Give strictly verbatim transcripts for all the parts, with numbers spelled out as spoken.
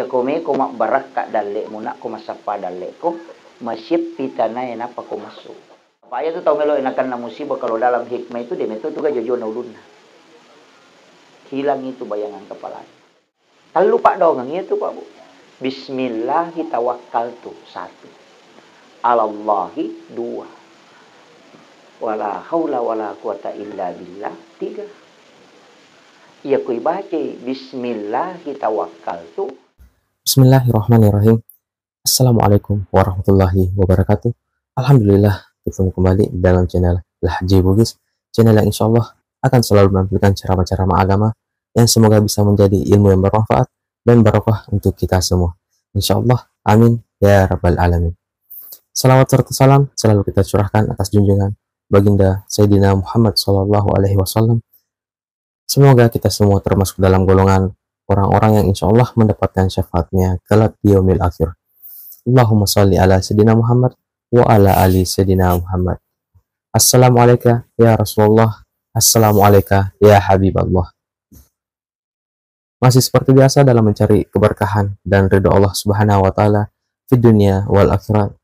Ko meko mabbarakka dalle'mu, nak, ko massappa dalle'ko, masieppi tanae nappa ko massu. Apa iya tu tau melo nakenna musibah, kalau dalam hikmah itu dia meto tu ga jojona ulunna. Hilang itu bayangan kepalanya. Tellu paddoangeng iya tu, Pak, Bu. Bismillahi tawakkaltu, satu. Alallahi, dua. Wala haula wala quwata illa billah, tiga. Iya ko ibacai bismillahi tawakkaltu. Bismillahirrahmanirrahim. Assalamualaikum warahmatullahi wabarakatuh. Alhamdulillah, ketemu kembali dalam channel Lahji Bugis, channel yang insya Allah akan selalu menampilkan ceramah-ceramah agama yang semoga bisa menjadi ilmu yang bermanfaat dan barokah untuk kita semua. Insya Allah, amin ya rabbal alamin. Salawat serta salam selalu kita curahkan atas junjungan Baginda Sayyidina Muhammad sallallahu alaihi wasallam. Semoga kita semua termasuk dalam golongan orang-orang yang insya Allah mendapatkan syafaatnya kelak di yaumil akhir. Allahumma salli ala Sayyidina Muhammad wa ala ali Sayyidina Muhammad. Assalamualaikum ya Rasulullah. Assalamualaikum ya Habiballah. Masih seperti biasa dalam mencari keberkahan dan ridho Allah Subhanahu wa Ta'ala di dunia wal akhirat.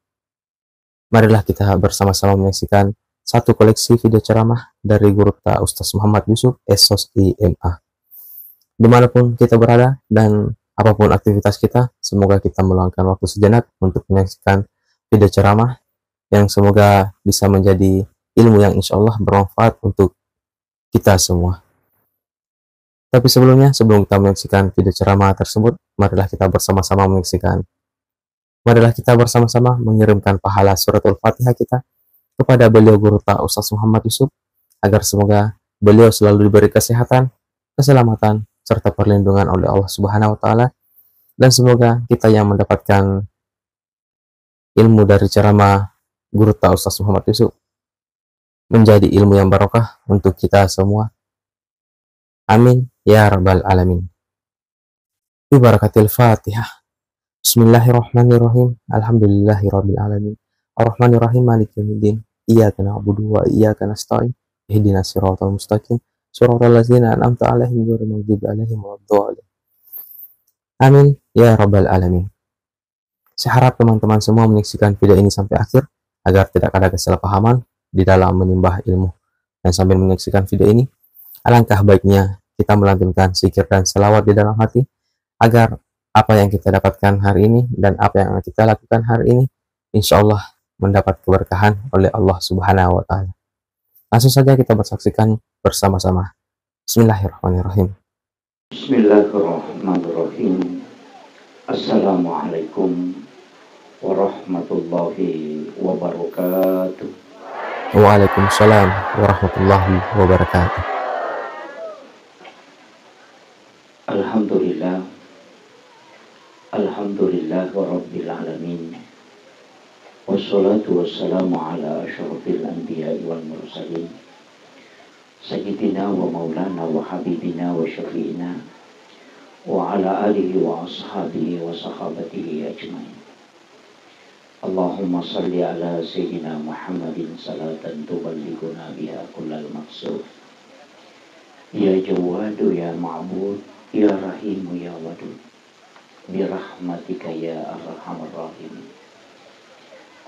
Marilah kita bersama-sama menyaksikan satu koleksi video ceramah dari Gurutta Ustaz Muhammad Yusuf, S Sos I M A. Dimanapun kita berada dan apapun aktivitas kita, semoga kita meluangkan waktu sejenak untuk menyaksikan video ceramah yang semoga bisa menjadi ilmu yang insya Allah bermanfaat untuk kita semua. Tapi sebelumnya, sebelum kita menyaksikan video ceramah tersebut, marilah kita bersama-sama menyaksikan. Marilah kita bersama-sama mengirimkan pahala suratul Fatihah kita kepada beliau Gurutta Ustaz Muhammad Yusuf, agar semoga beliau selalu diberi kesehatan, keselamatan, serta perlindungan oleh Allah Subhanahu wa Ta'ala, dan semoga kita yang mendapatkan ilmu dari ceramah Gurutta Ustaz Muhammad Yusuf menjadi ilmu yang barokah untuk kita semua. Amin ya rabbal alamin. Bi barakatil Fatihah. Bismillahirrahmanirrahim. Alhamdulillahirabbil alamin. Arrahmanirrahim. Maliki yaumiddin. Iyyaka na'budu wa iyyaka nasta'in. Ihdinas siratal mustaqim. Siratal ladzina an'amta 'alaihim ghairil maghdubi 'alaihim waladdallin. Amin ya rabbal alamin. Saya harap teman-teman semua menyaksikan video ini sampai akhir agar tidak ada kesalahpahaman di dalam menimba ilmu. Dan sambil menyaksikan video ini, alangkah baiknya kita melantunkan zikir dan salawat di dalam hati agar apa yang kita dapatkan hari ini dan apa yang kita lakukan hari ini, insya Allah mendapat keberkahan oleh Allah Subhanahu wa Ta'ala. Langsung saja kita bersaksikan bersama-sama. Bismillahirrahmanirrahim. Bismillahirrahmanirrahim. Assalamualaikum warahmatullahi wabarakatuh. Waalaikumsalam warahmatullahi wabarakatuh. Alhamdulillah. Alhamdulillah rabbil alamin. Wassalatu wassalamu ala asyrafil anbiya'i wal mursalin. Sayyidina wa maulana wa habibina wa syafi'ina wa ala alihi wa ashabihi wa sahabatihi ajmain. Allahumma salli ala Sayyidina Muhammadin salatan tuballighuna biha kullal maqsud. Ya Jawwadu ya Ma'bud, ya Rahimu ya Wadud. Birahmatika ya arhamar rahimin.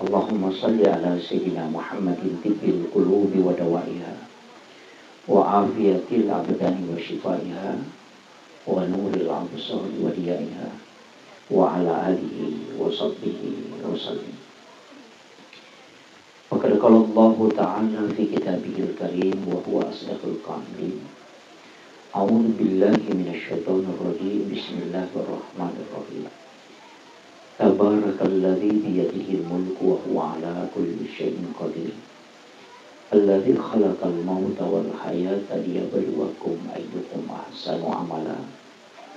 Allahumma salli ala Sayyidina Muhammadin tibbil qulubi wa dawaiha, wa afiyatil abdani wa shifaiha, wa nuril absari wa diyaiha, wa ala alihi wa sahbihi wa sallim. Faqad qala Allahu ta'ala fi kitabihil karim wa huwa asdaqul qailin. A'udzu billahi minasy syaithanir rajim. Bismillahirrahmanirrahim. Tabarakalladzi biyadihil mulku wa huwa ala kulli syai'in qadir. Alladzi khalaqal mauta wal hayata liyabluwakum ayyukum ahsanu amala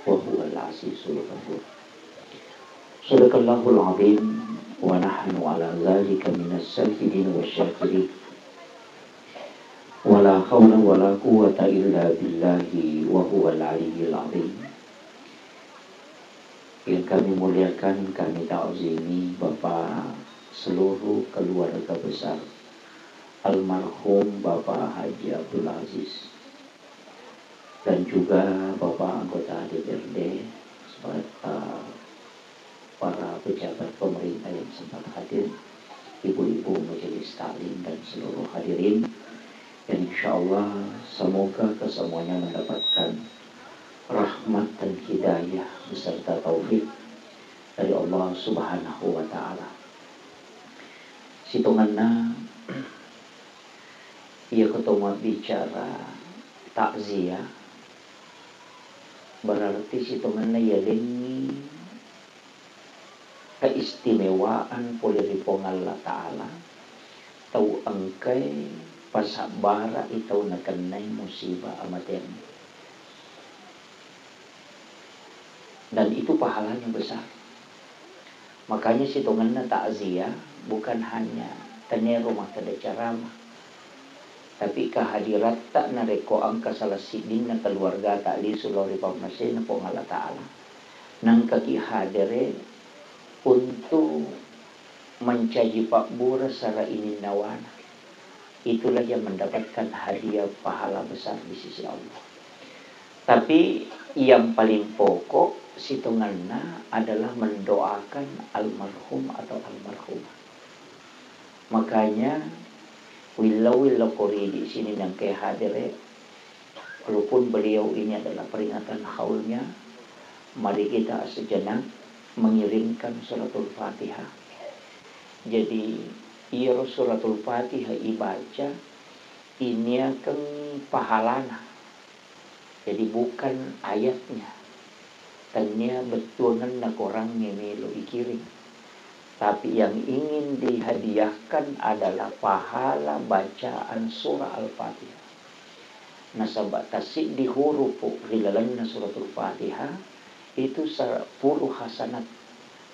wa huwal azizul ghafur. Sadaqallahul azim wa nahnu ala dzalika minas syahidin wasy syakirin. Wa la haula wa la quwwata illa billahi wa huwal aliyyil azim. Yang kami muliakan, kami ta'zimi Bapak, seluruh keluarga besar almarhum Bapak Haji Abdul Aziz, dan juga Bapak anggota D P R D beserta pejabat pemerintah yang sempat hadir, ibu-ibu majelis taklim, dan seluruh hadirin. Dan insya Allah, semoga kesemuanya mendapatkan rahmat dan hidayah beserta taufik dari Allah Subhanahu wa Ta'ala. Sitongenna iya ko to mabbicara takziah, berarti sitongenna yalengngi keistimewaan pole ri Puang Allah Ta'ala, tau engkae pasabbara'i tau nakennai musibah amateangnge. Dan itu pahalanya besar. Makanya sitongenna takziah bukan hanya tenniaro makkeda ceramah, tapi kehadiratta narekko engka salah siddinna keluargata lisu lao ri pammasena Puang Allah Ta'ala, naengkaki hadere untuk mencaji pabbura sara ininnawana, itulah yang mendapatkan hadiah pahala besar di sisi Allah. Tapi yang paling pokok sitongenna adalah mendoakan almarhum atau almarhumah. Makanya, willau-willau ko ridi sini nangke hadere, walaupun beliau ini adalah peringatan haulnya, mari kita sejenak mengirimkan suratul Fatihah. Jadi, iyaro suratul Fatihah ibaca, iniakeng pahalana. Jadi, bukan ayatnya. Tennia bettuangenna korangnge melo ikiring. Tapi yang ingin dihadiahkan adalah pahala bacaan surah Al-Fatihah. Nasaba tassiddi hurupu ri lalenna suratul Fatihah itu sepuluh hasanat,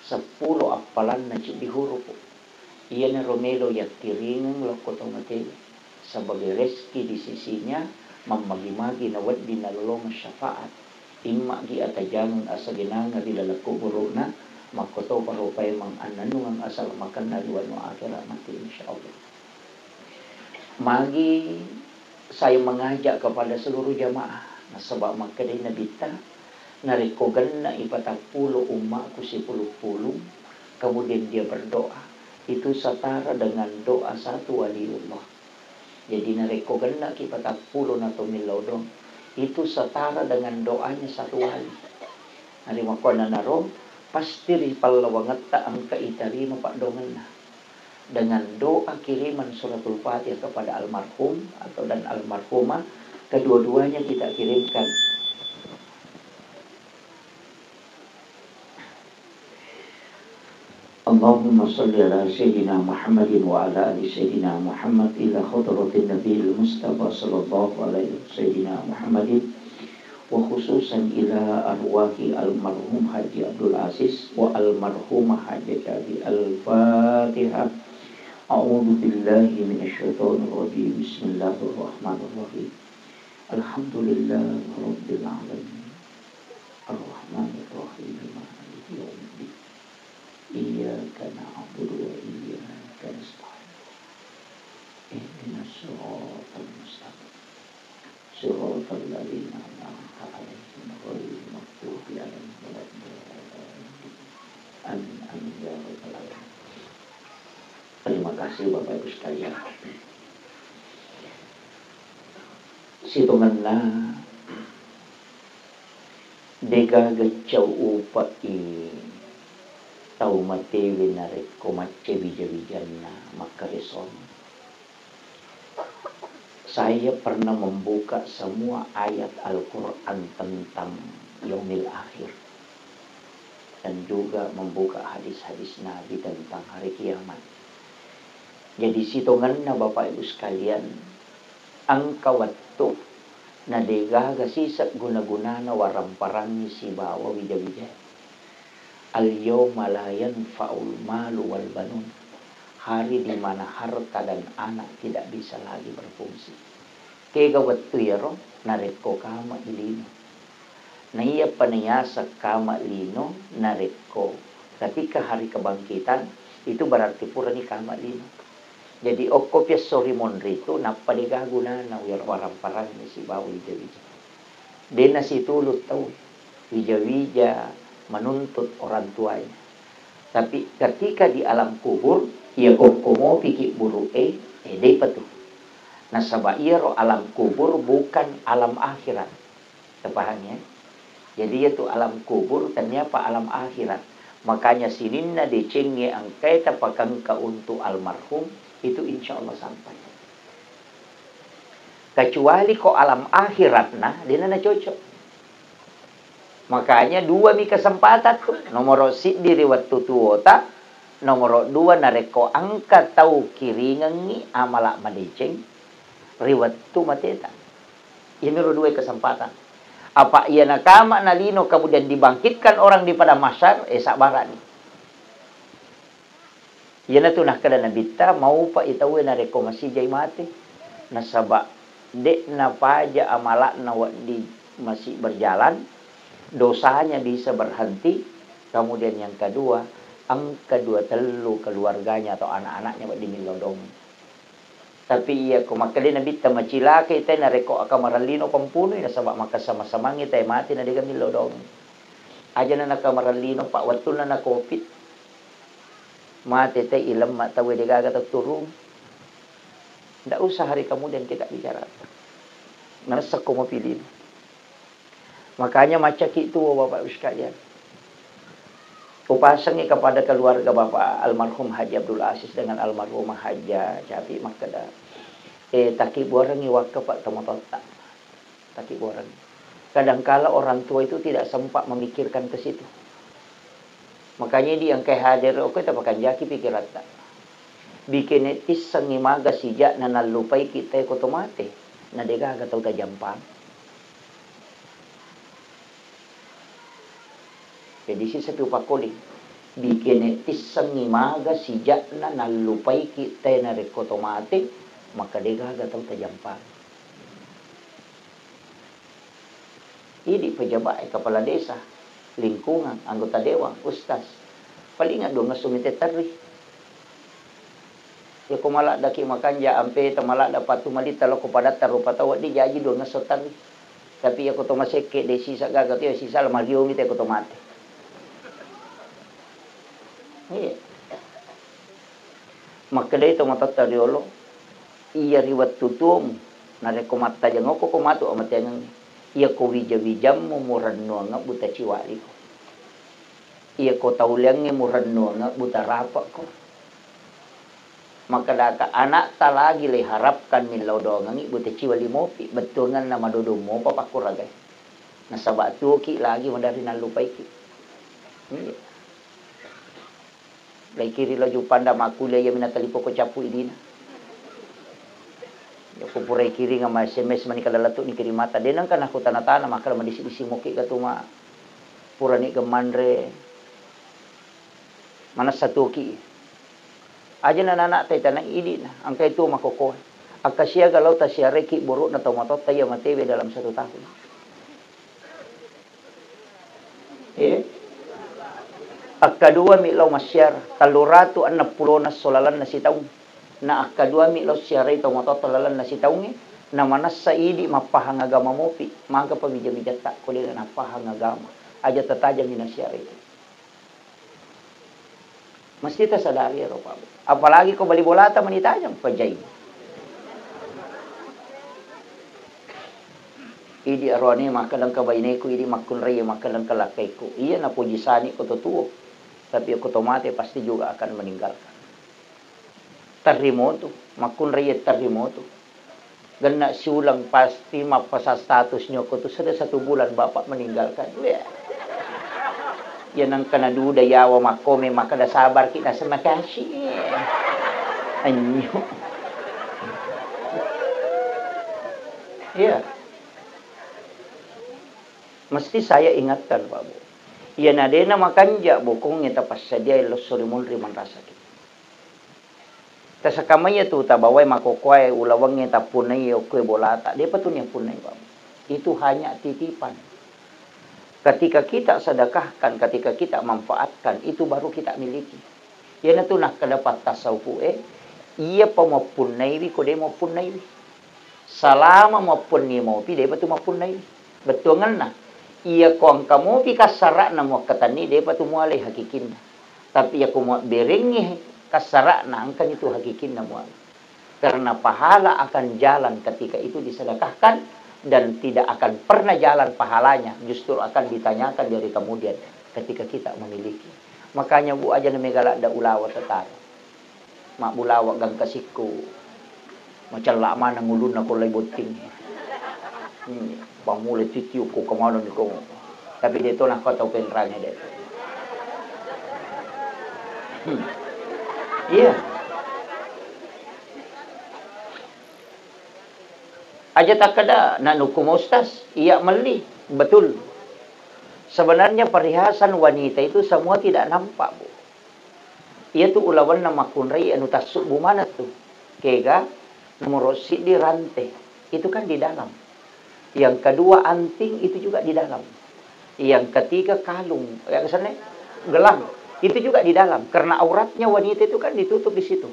sepuluh appalanna ciddi hurupu. Iyanaro melo yakkiringeng lokko tau matewe sebagai rezeki di sisinya, mammagi-magi nawedding nalolongeng syafaat. Imma'gi atajangeng asagenangeng ri laleng kuburu'na, makkotoparo paimeng annennungeng asalamakenna ri wanua akera matti, insyaallah. Magi saya mengajak kepada seluruh jamaah, nasaba makkedai Nabitta, narekko genna'i patappulo ummaku sipulung-pulung, kemudian dia berdoa, itu setara dengan doa satu waliullah. Jadi, narekko gennaki patappulo na to millau doang, itu setara dengan doanya satu wali. Narimakkuannanaro, pasti ri pallawangetta engka itarima paddoangenna. Dengan doa kiriman suratul Fatihah kepada almarhum atau dan almarhumah, kedua-duanya kita kirimkan. اللهم صل على سيدنا محمد وعلى آل سيدنا محمد إلى حضرة النبي المصطفى صلى الله عليه وسلم سيدنا محمد، وخصوصا إلى أرواح المرحوم حاج عبد العزيز والمرحومة حاجة شافي. الفاتحة. أعوذ بالله من الشيطان الرجيم. بسم الله الرحمن الرحيم. الحمد لله رب العالمين. الرحمن الرحيم. مالك يوم الدين. إياك نعبد وإياك نستعين. اهدنا الصراط المستقيم. صراط الذين أنعمت عليهم غير المغضوب عليهم ولا الضالين. آمين. آمين يا رب العالمين. Terima kasih Bapak Ibu sekalian. Sitongenna de'gaga cau upe'i tau matewe narekko macca wija-wijanna makkaresong. Saya pernah membuka semua ayat Al-Quran tentang yaumil akhir dan juga membuka hadis-hadis Nabi tentang hari kiamat. Jadi, sitongenna Bapak Ibu sekalian, engka wettu na de'gaga siseng guna-gunana waramparangngi sibawa wija-wijae. Al-yauma la yanfa'ul malu wal banun. Hari di mana harta dan anak tidak bisa lagi berfungsi. Kega wettu iyaro narekko kama'i lino. Naiyapa naiaseng kama lino narekko ketika hari kebangkitan, itu berarti purani kama lino. Jadi, okkopi esso ri monri tu, nappa de'ga gunana wira-, waramparang sibawa wija-wija. De' nasitulu tau wija-wija menuntut orang tuanya. Tapi ketika di alam kubur, iya ko, ko mopi ki buru e, eh, depa tu. Nasaba iyaro alam kubur bukan alam akhirat. Tapahang ya? Jadi, iya tu alam kubur, tennia pa alam akhirat. Makanya sininna decengnge engkae tapakengka untuk almarhum, itu insya Allah sampai. Kecuali ko alam akhiratna, dena na cocok. Makanya dua mi kesempatan tu. Nomoro siddi ri wettu tuota, nomoro dua narekko engka tau kiringengngi amala madeceng ri wettu mateta. Iyamiro dua kesempatan. Apa iya nakama na lino kemudian dibangkitkan orang di padang mahsyar, eh, sabbarani. Iyanatu nakkeda Nabitta, maupai tauwe narekko masijai mate, nasaba de'na paja amala'na wedding masih berjalan, dosanya bisa berhenti, kemudian yang kedua, engka dua tellu keluarganya atau anak-anaknya wedding millau dongeng. Tapi iya ko makkedai Nabitta, macilakai te narekko akamarellino pampunui, nasaba makessama-samangngi te mate na dega millau dongeng. Ajana nakamarellino, pa wettunna na covid, mate te ilemma tauwe degaga tau turung. Ndak usah hari kemudian kita bicara. Naressekko mapilino. Makanya maccaki tuo, Bapak Ibu sekalian. Upasengi kepada keluarga Bapak almarhum Haji Abdul Aziz dengan almarhumah Haja Capi makkeda, eh, takibbuarengi wakka, Pak, tomatoatta. Takibbuarengi. Kadangkala orang tua itu tidak sempat memikirkan ke situ. Makanya idi engkai hadir okko tapakanjaki pikiratta. Bikene tissengi maga sijakna nallupaiki te ko to mate, na degaga tau tajampang. Jadi sisa tu pakkoling. Bikene tissengi maga sijakna nallupaiki te narekko to mate, maka degaga tau tajampang. Idi pejabat, kepala desa, lingkungan, anggota dewan, ustaz. Paling dua ngesso mite terri. Yako maladdaki makanja ampe ta maladda patu malitta loko padatta rupa tau wedding jaji dua ngesso terri. Tapi yako to masekke de sisa gaga tu ya sisa la mario mite ko to mate. Iya. Makkedai tomatoatta riolo, iya ri wettu tuomu, narekko mattajeng okko ko matu amateangengnge, iyako wija-wijammu murennuangeng buta ciwaliko. Iyako tauleangnge murennuangeng buta rapekko. Makkedaka anakta lagi leiharapkan millau doangengngi buta ciwa limopi, bettuangenna madodong mopa pakkuragai. Nasaba tuoki lagi maderri nallupaiki. Iya. Laikiri lao Jupanda makkuliah, iyami natalipoko cappu idina. Yako pura ikiring ama S M S mani kala lettu ni kirimata. De nengka nakutana-tana makkala madisi-disi moki ga tu ma purani gemmanre. Manessa tuoki. Aja na anak-anak tai tanai idina, engkai tuo makokoe. Akkasiaga lao tasiareki burukna tomatoatta iya matewe dalam satu tahun. Eh? Akkadua mi lao massiara, telluratu enneng pulona esso lalenna sitaung. Na akkadua mi lao siarai tomatoatta lalenna sitaungnge, na manessa idi mappahang agama mopi, magapa wija-wijatta ko de nappahang agama. Aja tatajami nasiareki. Mesti tasadari ero, Pak. Apalagi ko bali bolata mani tajang, pajai. Idi aroane makkeda engka baineku, idi makkunrai makkeda engka lakkaiku. Iya napoji sani ko to tuo. Tapi ko to mate pasti juga akan meninggalkan. Terrimo tu, makkunrai terrimo tu. Genna siuleng pasti mappasang status nyoko tu, sudah satu bulan bapak meninggalkan. Weh. Ya nengka naduda yawa makkome makkeda sabarki naseng makasih. Anyo. Iya. Mesti saya ingatkan, Pak Bu. Iya nadena makanja bokongnge tapassadiai losso ri munri manrasaki. Tasakamaiya tu tabawai makokoae ulawengnge tappunnai okkoe bolata, depa tu niappunnai, Pak. Itu hanya titipan. Ketika kita sedekahkan, ketika kita manfaatkan, itu baru kita miliki. Iyanatu nakkeda pattasawufu e, iyapa mappunnaiwi ko de mappunnaiwi. Salama mappunni mopi, depa tu mappunnaiwi. Bettuangenna, iyako engka mopi kassara'na muakkatenni, depa tu mualai hakikinna. Tapi yakko muabberengngi kassara'na, engkani tu hakikinna muala. Karena pahala akan jalan ketika itu disedekahkan, dan tidak akan pernah jalan pahalanya, justru akan ditanyakan dari kemudian ketika kita memiliki. Makanya, Bu, aja na mega ladda ulawa tetaro. Mabbulawa gangka sikku. Macella maneng ulunna ko lai botting. Hmm, pammula titiuk ko kemana ni ko. Tapi de to nakko tau penrange de. Hmm. Iya. Aja takkeda, nak nukku mau ustaz, iya melli. Betul. Sebenarnya perhiasan wanita itu semua tidak nampak, Bu. Iyatu ulawenna makkunrai anu tassubbu maneng tu. Kega, nomoro siddi rante, itu kan di dalam. Yang kedua anting, itu juga di dalam. Yang ketiga kalung, ya, kesannya gelang, itu juga di dalam. Karena auratnya wanita itu kan ditutup di situ.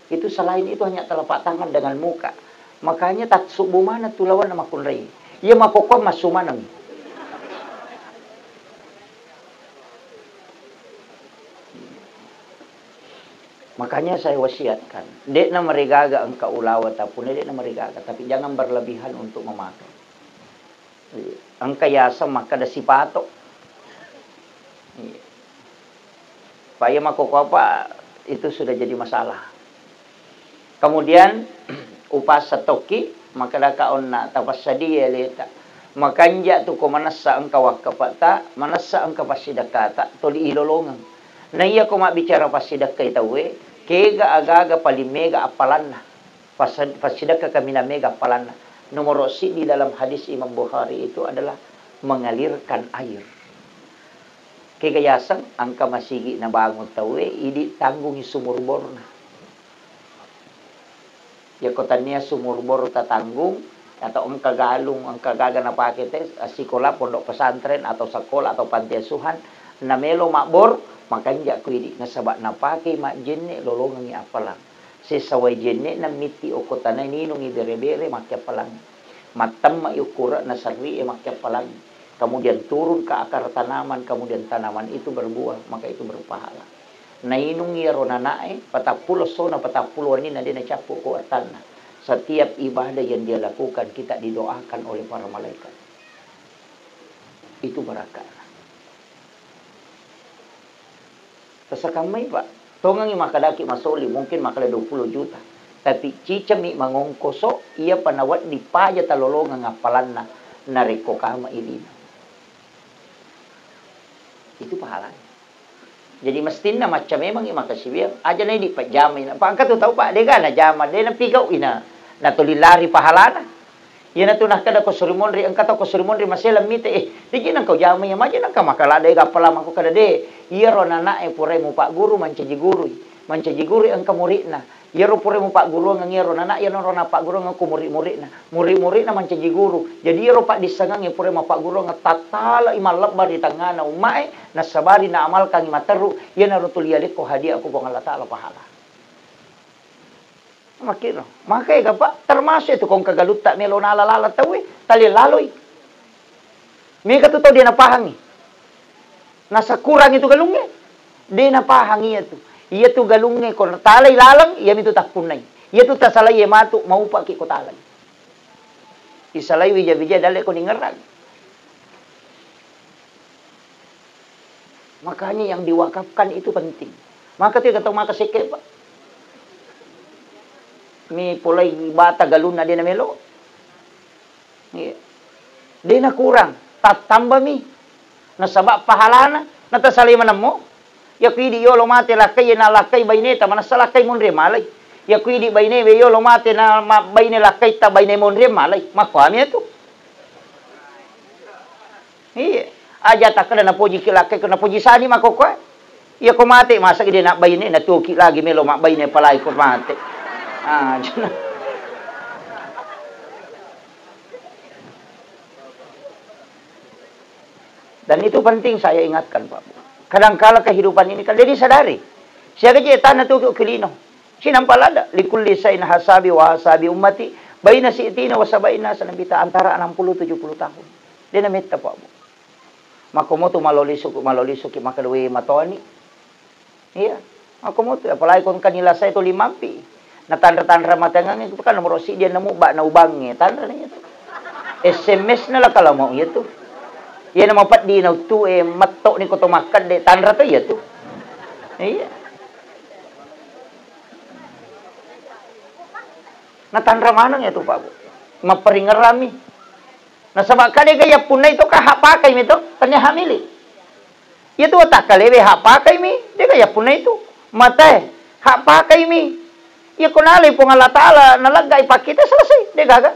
Itu selain itu hanya telapak tangan dengan muka. Makanya tassubbu maneng tu ulawenna makkunrai. Iya makkokkoe massu maneng. Makanya saya wasiatkan, de'na marigaga engka ulawa tapune, de'na marigaga, tapi jangan berlebihan untuk memakai. Iya. Engka yaseng makkeda sipato. Iya. Pak, iya makkokkoe apa, itu sudah jadi masalah. Kemudian, upasang tokki, makkedaka onna tapassadia aleta. Makanja tu ko manessa engka wakkapata, manessa engka passidekkata, toli ilolongeng. Na iya ko mabbicara passidekkai tauwe, kega agaga paling mega appalanna. Pas-, passidekka kaminang mega appalanna. Nomoro siddi dalam hadis Imam Bukhari itu adalah mengalirkan air. Kega yaseng engka masigi nabangun tauwe, idi tanggungi sumur borna. Yakko tania sumur bor tatanggung, atau engka galung, engka gaga napake te, sikola, pondok pesantren, atau sekolah, atau panti asuhan, namelo mabbor, makanja ku idi, nasaba napake majjenne, lolongengi appalang. Sessa wai jenne'na mitti okko tanae, ninungi bere-bere, makkeappalangi. Mattemme'i ukkura'na serri'e, makkeappalangi. Kemudian turun ke akar tanaman, kemudian tanaman itu berbuah, maka itu berpahala. Nainung iyaro nana'e, patappulo essona, patappulo wenninna de nacappu ko wattanna. Setiap ibadah yang dia lakukan, kita didoakan oleh para malaikat. Itu barakatna. Tasakammai, Pak. Tongengi makkedaki masoli, mungkin makkeda dua puluh juta. Tapi cicemmi mangongkoso, iyapa nawedding paja talolongeng appalanna, narekko kama ilino. Itu pahalanya. Jadi mestinna macca memangngi makasiwiang, aja na idi pajjamai. Pak, engka tu tau, Pak, dega najama, de napigau'i na, natuli lari pahalana. Iyanatu nakkeda ko suri monri, engka tau ko suri monri maseleng mite, eh, deji nengka ujamai, maja nengka makala de gappala mako kada de. Iyaro nana'e purai mupagguru mancaji gurui, mancaji gurui engka muridna. Iyaro purai mupagguruang iyaro nana, iyanaro napagguruang ko murid-muridna. Murid-muridna mancaji guru. Jadi iyaro paddissengengnge purai mapagguruang tattalai mallebba ri tengngana umma'e, nassabari naamalkangi matteru, iyanaro tuli yalekko hadiah ko Puang Allah Taala pahala. Makkiro. Maka ega, Pak, termasuk itu kong kagalutta melo nala-lala tauwe, tali laloi. Mega tu tau de napahangi. Nasa kurang itu galungnge. De napahangi iyatu. Iyatu galungnge ko talai laleng, iyamitu tappunnai. Iyatu tasalai matu, maupaki ko talai. Isalai wija-wija dalle ko ningerang. Makanya yang diwakafkan itu penting. Maka tu tau maka sekke, Pak. Mi polai bata galunna de namelo. Iya. De nakurang, tattambami. Nasaba pahalana, natasalai manemmo. Yaku idi yolo mate lakkai, na lakkai baineta, manessa lakkai munri malai. Yaku idi baine we yolo mate na ma-, baine lakkai ta baine munri malai. Makkuami tu. Iya. Aja takkeda napojiki lakkai, ko napoji sani makkokkoe. Iya ko mate, masa de nabbaine, natuoki lagi melo mabbaine, apalagi ko mate. Ah, dan itu penting saya ingatkan, Pak Bu. Kadangkala kehidupan ini kan jadi sadari. Siaga je tanah tu ke lino. Sinampa lada, likulli sain hasabi wa hasabi ummati, baina si'tina wa sabaina sanabita, antara enam puluh tujuh puluh tahun. De nametta, Pak Bu. Makkomotu maloli suku, maloli suki, maka duwe matoni. Iya, makko mutu, apalagi ko engka nilasai tuli mampi. Natanra-tanra matengngangnge, itu kan nomoro siddi, anu, mubba na ubangnge, tanra na iyatu. S M S na la kalamau iyatu. Iyana mapeddi na uttu e, metto ni ko to makkedde, tanra to iyatu. Iya. Natanra maneng iyatu, Pak Bu. Mapparingerrami. Nasaba ka dega yappunnai to ka hak pakai mi to, tania hak milik. Iyatu watakkalewe hak pakai mi, dega yappunnai tu. Matae hak pakai mi. Iya ko nalai Puang Allah Taala, naleggai pakkita, selesai, de gaga.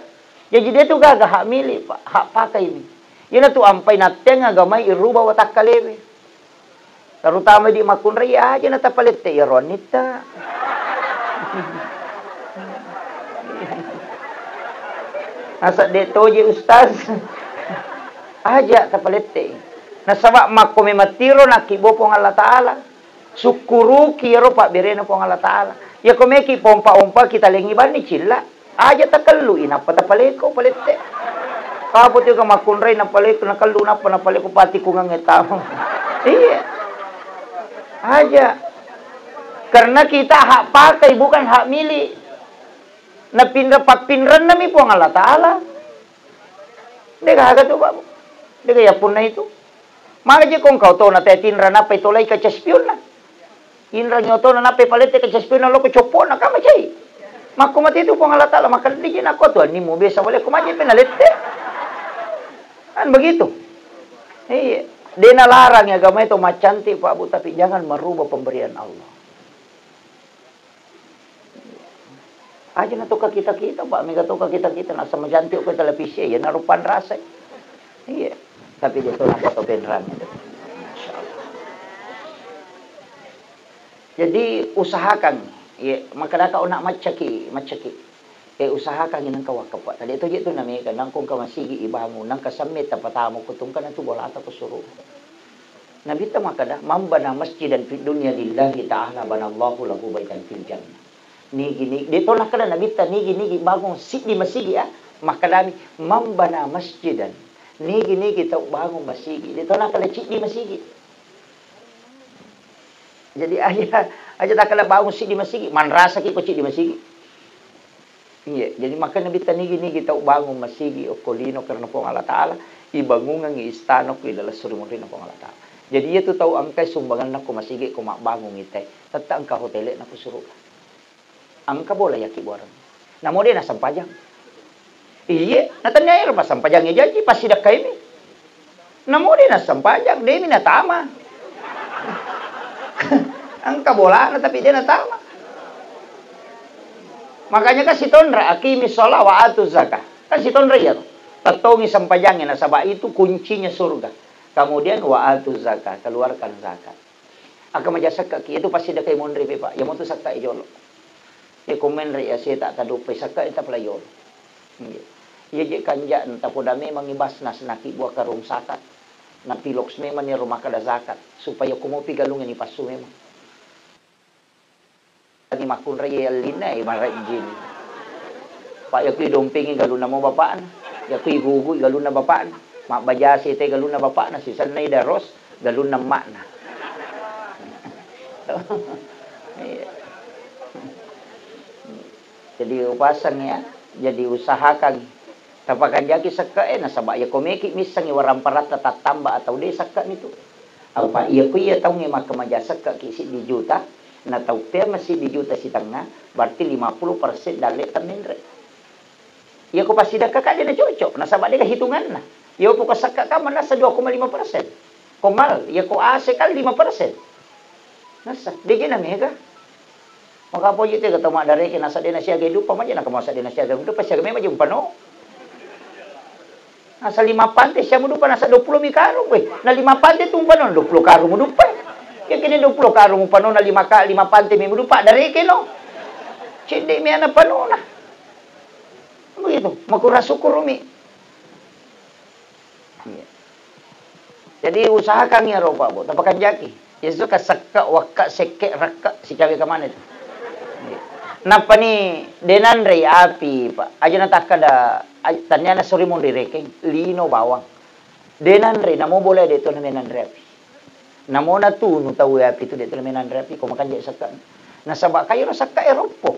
Jaji de tu gaga hak milik, Pak, hak pakai mi. Iyana tu ampai natteng agamai iruba watakkalewe. Terutama di makkunrai aja na tapalette iyaro annitta. Nasa de toje ustaz. Aja tapalette. Nasaba makko memang tiro nakkibbo Puang Allah Taala. Sukkuruki iyaro pabberena Puang Allah Taala. Iya ko meki pompa-ompa kita lengi banni cilla. Aja takellu i nappa tapaleko palette. Kapo tu ka makkunrai napaleko, nakellu nappa napaleko pati kungang e tama. Iya. Aja. Karena kita hak pakai, bukan hak milik. Napinra pappinrennami Puang Allah Taala. De gaga tu, Pak. De gaga yappunnai tu. Maga je ko engka otona tae tinra nappa itolai kaca spionna. Inrangi otona nappa ipalette kaca spionna loko coppona, ka macai. Makko mate tu Puang Allah Taala, maka de je nakko tu annimu biasa wale ko maje pe nalette. Kan begitu. Iya. De nalarang agama itu macantik, Pak Bu, tapi jangan merubah pemberian Allah. Aja na to ka kita-kita, Pak, mega to ka kita-kita, nasa macantik ko televisi, ya, narupan rasa. Iya. Tapi de to napa to penrang. Masya Allah. Jadi, usahakan, ya, maka daka ona maccaki, maccaki. Eh, usahakan nangka wakka, Pak. Tadi to je tu namega, nangko engka masigi ibangun, nangka semme tapatamu, kutungkana tu bolata ko suruh. Nabitta makkeda, "Man bana masjidan fid dunya lillahi ta'ala banallahu lahu baitan fil jannah." Nigi-nigi, de to nakkeda Nabitta, nigi-nigi bangun siddi masigi, ah. Makkedami, "Man bana masjidan." Nigi-nigi tau bangun masigi. De to nakkeda ciddi masigi. Jadi aja, aja takkeda bangun siddi masigi, manrasaki ko ciddi masigi. Iya, jadi makanya Nabitta nigi-nigi tau bangun masigi okko lino karena Puang Allah Taala, ibangungengngi istana ko ilaleng suri munrinna Puang Allah Taala. Jadi iyatu tau engkai sumbanganna ko masigi ko mabbangung ite, tette engka hotele'na ko suruga. Engka bola yakki buareng. Namo de nassempajang. Iye, natennia ero passempajangnge jaji, passidekkaimi. Namo de nassempajang, demi natama. Engka bolana tapi de natama. Makanya kan sitonra, "Aqimi sholah wa atu zakah." Kan sitonra iya to. Tettongi sempajangnge nasaba itu kuncinya surga. Kemudian wa atu zakah, keluarkan zakat. Aga maja sekka ki, itu pasti dekai monri pe, Pak. Iya motu sekka e jolo. Iya ko menre iya seta taduppai sekka e tapalai jolo. Iya. Iya je kanja tapoda memang i Basnas naki bua karung zakat. Napiloks memang iya rumah kada zakat supaya ko mopi galung ini passu memang. Tadi makkunrai iya ellinna, eh, marejjini. Pak, iya kui dompengi galunna mo bapakna. Iya kui gugui galunna bapakna. Mabbajasi te galunna bapakna, sisenna i daros galunna emakna. Iya. Jadi upasang ya, jadi usahakan tapakanjaki sekka e, nasaba iya ko meki missengi waramparatta tattamba atau de sekka nitu. Apa iya ko iya taungnge makkamaja sekka ki siddi juta, na tau pea masiddi juta sitengnga, berarti lima puluh persen dalle temmenre. Iya ko passidekka ka de na cocok, nasaba de ga hitunganna. Iya ko sekka ka manassa dua koma lima persen. Ko mal, iya ko ase kan lima persen. Nassa, de je na mega. Maka poji te ga tau maddareke nasa de na siaga duppa, maja na kamo sa de na siaga duppa, siaga memang je umpano. Nasa lima pante siamu duppa, nasa dua puluh mi karung, weh. Na lima pante tu umpano, dua puluh karung duppa. Ya kene dua puluh karung umpano na lima ka, lima pante mi duppa, dareke no. Cedde mi ana panona. Begitu, makura syukur mi. Iya. Jadi usahakan iyaro, Pak, Bu, tapakanjaki. Iya, suka sekka, wakka, sekke, rakka, sicawe ka mana itu. Iya. Nappani denanrei api, Pak. Aja natakkada, aj-, taniana suri monri rekeng, lino bawang. Denanrei, namo bola de to namenanre api. Namo natunu tau api tu, de' tu namenanre api, ko makanja' sekka'. Nasaba' kairo sekka' e roppo.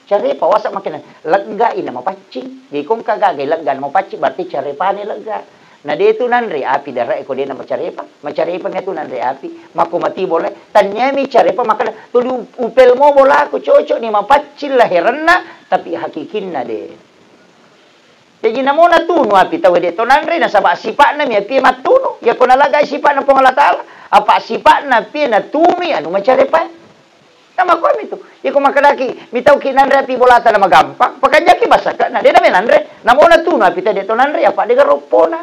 Carepa wasa' makena, legga' ina mapaccing. Jadi ko engka gaga legga' na mapaccing, berarti carepana legga'. Na de' tu nanre api dara' e ko de' na macarepa. Macarepa mi tu nanre api. Makko mati bola. Tania mi carepa makana, tuli u-, upel mo bolaku, cocok ni mapaccing laherenna, tapi hakikinna de'. Jaji namo natunu api tau de' to nanre, nasaba' sipa'na mi api e mattunu. Iya ko nalagai sipa'na Puang Allah Taala, apa' sipa'na api e natumi anu macarepa. Namakkua mi tu. Iya ko makkedaki mitauki nanre api bolata na magampang, pakanjaki bassaka na de' namenanre. Namo natunu api tau de' to nanre, apa' de' gaga roppona.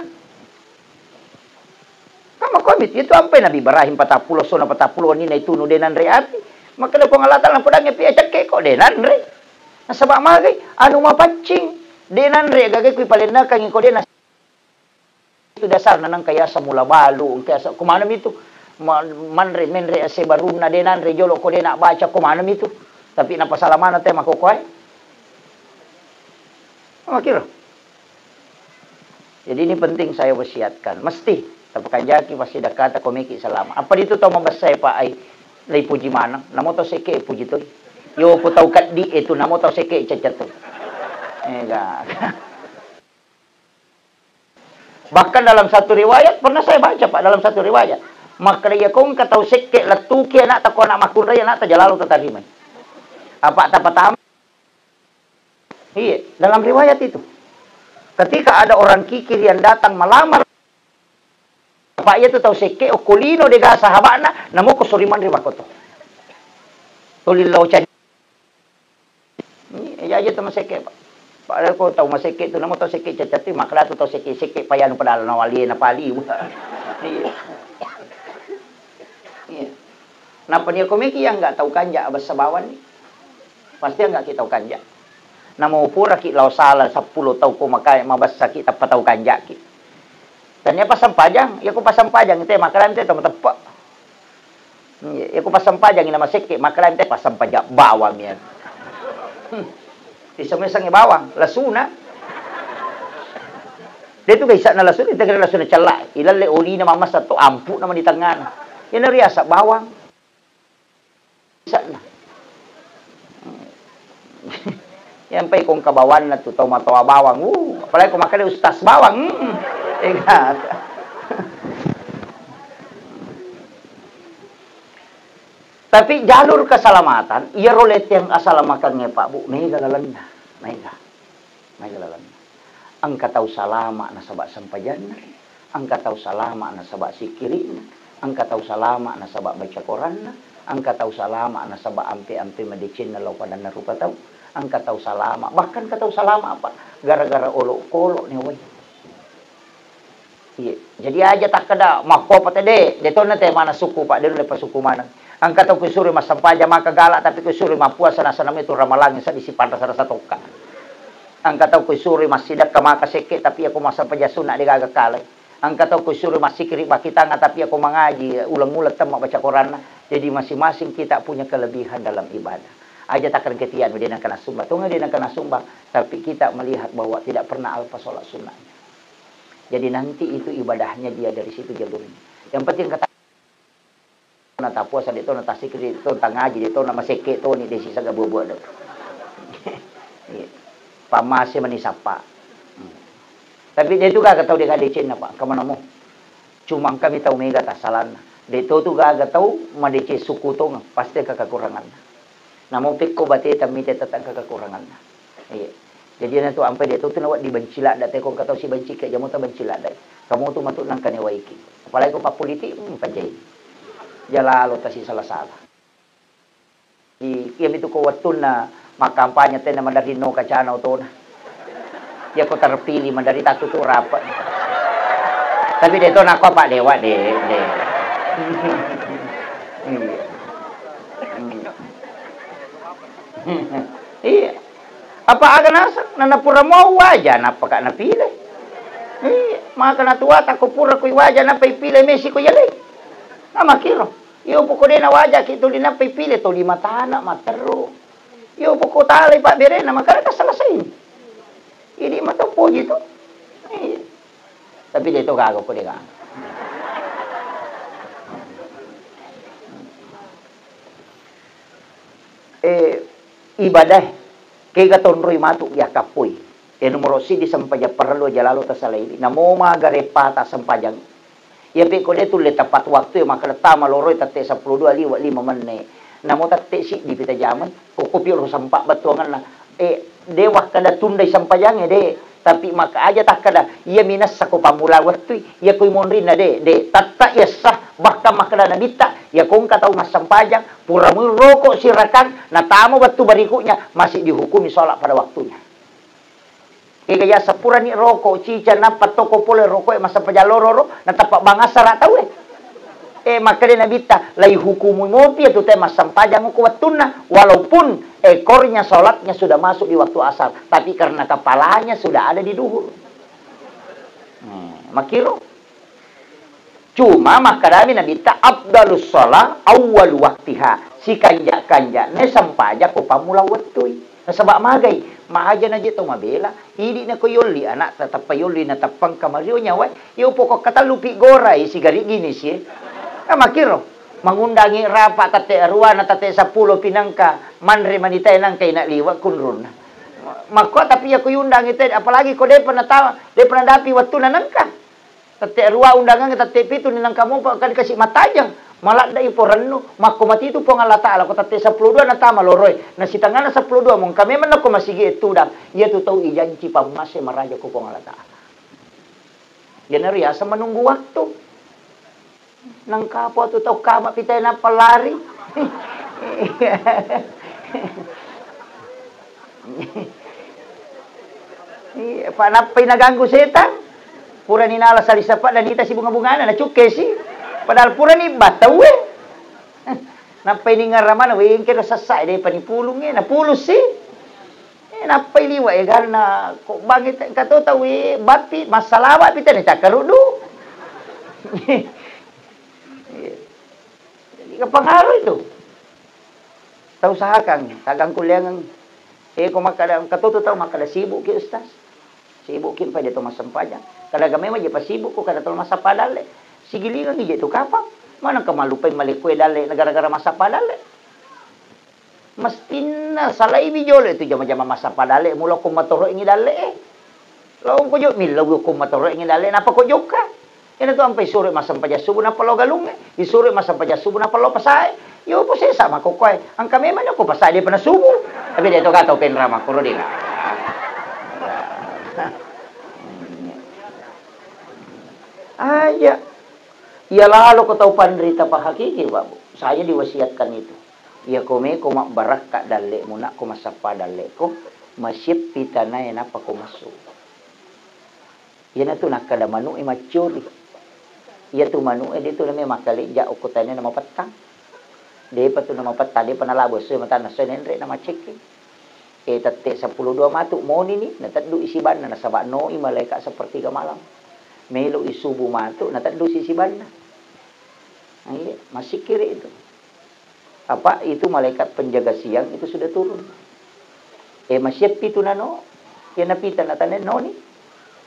Kan makkuami tu, itu ampai Nabi Ibrahim patappulo, sona patappulo wenni naitunu de' nanre api. Makkeda Puang Allah Taala, "Napodangngi api acekke ko de' nanre." Nasaba' magai, anu mapaccing, de' nanre gaga kui palennekangi ko de' na-, itu dasarna nangka yasa mula balu, engka yasa, ko maneng mi tu, ma-, manre, menre ase barunna de' nanre jolo ko de' na baca, ko maneng mi tu. Tapi napasala maneng te makkokkoe. Makkiro. Jadi ini penting saya wasiatkan. Mesti tapakanjaki, pasti dakata ko meki salama. Apa ditu tau mabessa e, Pak, ai, lei puji maneng. Namo tau sekke puji toi. Yo, ko tau keddi e tu, namo tau sekke cacat toi. Ega. Bahkan dalam satu riwayat, pernah saya baca, Pak, dalam satu riwayat. Makkeda iya ko engka tau sekke lettuki anakta ko anak makkunrai anakta jalalo tatarimai. Apa tapatama Iya, dalam riwayat itu. Ketika ada orang kikir yang datang melamar, apa iya tu tau sekke okko lino de' gaga sahaba'na, namo ko sori manre makoto. Tuli lao caji. Iya, aja tu masekke, Pak. Padahal ko tau masekke tu, namo tau sekke cacat tu, makkeda tu tau sekke-sekke payanu padahal nawalie napali. Iya. Iya. Nappa nia ko meki iya nggak tau kanja' abessa bawang ni. Pasti nggak ki tau kanja'. Namo puraki lao sala seppulo tau ko makae mabessaki tappa tau kanja'ki. Tania passempajang, iya ko passempajang te makkeda te tau mateppe'. Iya, iya ko passempajang ina masekke makkeda te passempajang bawang iya. Iseng-iseng bawang, lasuna. De' tu gaisa'na lasuna, tegere lasuna cella'. Ilalle olina mammasa to, ampu'na mani tengngana. Iyana riasa bawang. Sa'na. Yampai ko engka bawanna tu tau matoa bawang. Uh, apalagi ko makkeda ustaz bawang. Hmm. Ega. Tapi jalur keselamatan, iyaro lettiang asalamakengnge, Pak, Bu, mega lalenna. Mega. Mega lalenna. Engka tau salama nasaba sempajanna, engka tau salama nasaba sikkiri'na, engka tau salama nasaba baca koranna, engka tau salama nasaba ampe-ampe madecenna lao padanna rupa tau, engka tau salama, bahkan engka tau salama, Pak, gara-gara olokolo ni wai. Iya. Jadi aja takkeda makkopa tede, de tonna te mana suku, Pak, de nulle pasuku maneng. Engka tau kusuroi massempajang maka galak, tapi kusuroi mappuasa nasana mitu ramalangi seddi sipanrasa-rasa tokka. Engka tau kusuroi massidekka maka sekke, tapi iya ko massempajang sunna de gaga kalai. Engka tau kusuroi massikiri bakitanga, tapi iya ko mangaji uleng-uleng temma baca koranna. Jadi masing-masing kita punya kelebihan dalam ibadah. Aja takkeda engka tianu de nengka nassumbang, tonga de nengka nassumbang, tapi kita melihat bahwa tidak pernah alpa sholat sunnahnya. Jadi nanti itu ibadahnya dia dari situ jalurnya. Yang penting kata na tapuasa de to, na tasikri de to, tangaji de to, na masekke to ni de sisa ga buat-buat do. Iya. Pamase mani sapa. Hmm. Tapi de tu gaga tau de gaga decenna, Pak. Engka manamo. Cuma engka mi tau mega tasalanna. De to tu gaga tau madeceng suku tongeng, pasti engka kekuranganna. Namo pekko bateta mite tetangga kekuranganna. Iya. Jadi na tu ampai de to tu nawedding benci ladda te, ko engka tau sibenci ke, jamo ta benci ladda. Kamu tu matu nangka newaiki. Apalagi ko pappolitik, hmm, pajai. Jalalo tasi salah-salah. Di, iya mitu ko wettunna makkampanye tenna maderri no kacana otona. Iya ko terpilih maderri tatu tu rapat. Tapi de to nako apa dewa de, de. Iya. Iya. Apa aga naseng, nana pura mau waja, nappa ka napile. Iya, maka natuata ko pura koi waja, nappa ipile mesi ko yaleng. Namakiro. Iyo poko de na waja ki tuli nappa ipile, toli matana, materru. Iyo poko talai pabberena, maka ka selesai. Idi mato poji to. Iya. Tapi de to gaga ko de gaga. eh, ibadae, kega tonroi matu yakkappoi. Eh, nomoro siddi sempajang parellu aja lalo tasalaiwi. Namo maga reppata sempajang. Iya pe ko de tulle tepat waktu e, makkeda tama loroi tette seppulo dua liwe lima menne. Namo tette siddi pi tajamai. Ko, ko piolo sempa bettuangenna. Eh, de wakkeda tundai sempajangnge, de. Tapi maka aja takkeda, iya minessa ko pammula wettui, iya koi monrinna, de, de, tatta iyessa, bahkan makkeda nabitta, iya ko engka tau massempajang, pura mui roko sirakang, natama wettu berikutnya, masih dihukumi sholat pada waktunya. Kega ya sepurani roko, cica nappa toko pole roko e massempajang loro ro, natappa bangassara tau e. Eh, makkeda nabitta, laihukumui mopi iyatu tau e massempajang ko wettunna, walaupun ekornya sholatnya sudah masuk di waktu asar, tapi karena kepalanya sudah ada di duhur. Hmm, makkiro. Cuma makkedami nabitta, afdalus shalah awwal waktiha, sikanja-kanjane sempajang ko pammula wettui. Nasaba magai, maaja naje tau mabela, idi nako yolli anakta, tappa yolli natappa engka mario nyawae, yo pokok katellu pi gorai sigari gini sie. Nah, makkiro, mangundangi rapa tette arua na tette seppulo pi nangka, manre manitae nangka ina liwe kunrunna. Makko tapi iya ko yundangi te, apalagi ko depa nata-, depa nadapi wettuna nangka. Tette arua undangangnge, tette pitu ni nangka mopa kan kasi matajang. Maladde'i porennu, makko matitu Puang Allah Ta'ala, ko tette seppulo dua natama loroe. Na sitengana seppulo dua mongka memang nako masigi e tudang. Iyatu tau ijanci pammase maraja ko Puang Allah Ta'ala. Iyanaro riaseng menunggu waktu. Nangka apa tu tau kama pitai nappa lari. Iya, pa nappai naganggu setang. Purani nala sali sapa dan ita si bunga-bungana, nacukke si. Padahal purani battau e. Nappai ningaramana, wengke do sassa e, depa nipulung e, napulung si. Eh, nappai liwa e, ganna ko bangi te-, kato tau e, bappi, massalawa pi tena cakkaruddu. Iya. Jadi, kapangaruh itu. Tau usahakan, tagang kuliangan. Eh, ko makkada, engka to tu tau makkada, "Sibuk ki, Ustaz." Sibuk ki, pai de to massempajang. Kada ga memang je pasibuk ko kada to massappa dalle. Sigilingan je tu kapang. Mana engka mallupai malekko e dalle, gara-gara massappa dalle. Mestinna salaiwi jolo itu jama-jama massappa dalle, mula ko matoro'engi dalle e. Lao ko jo millau ko matoro'engi dalle, napa ko jokka? Iyana tu ampai suro massempajang subuh nappa lao galungnge, isuro massempajang subuh nappa lao pasae. Yo po sesa makokkoe, engka memang ko pasae de pernah subuh. Tapi de to gato penra makkoro de. Aja. Iya lalo ko tau panrita pahakiki, Pak, Bu. Saya diwasiatkan itu. Iya ko meko mabbarakka dalle'mu, nak ko massappa dalle'ko, masieppi tanae nappa ko massu. Iyanatu nakkada manu'e maccuri. Iyatu manu'e de tu name makkalejja okko tanae namapettang. Depa tu namapettang, depa nalabo esso matanna esso nenre namacekking. E, tette seppulo dua matu monini, nateddu i sibanna, nasaba noi malaikat sepertiga malam. Melo i subuh matu, nateddu si sibanna. Nah, iya, massikkiri itu. Apa itu malaikat penjaga siang itu sudah turun. E, masieppi tu nano, iya napita natanai noni.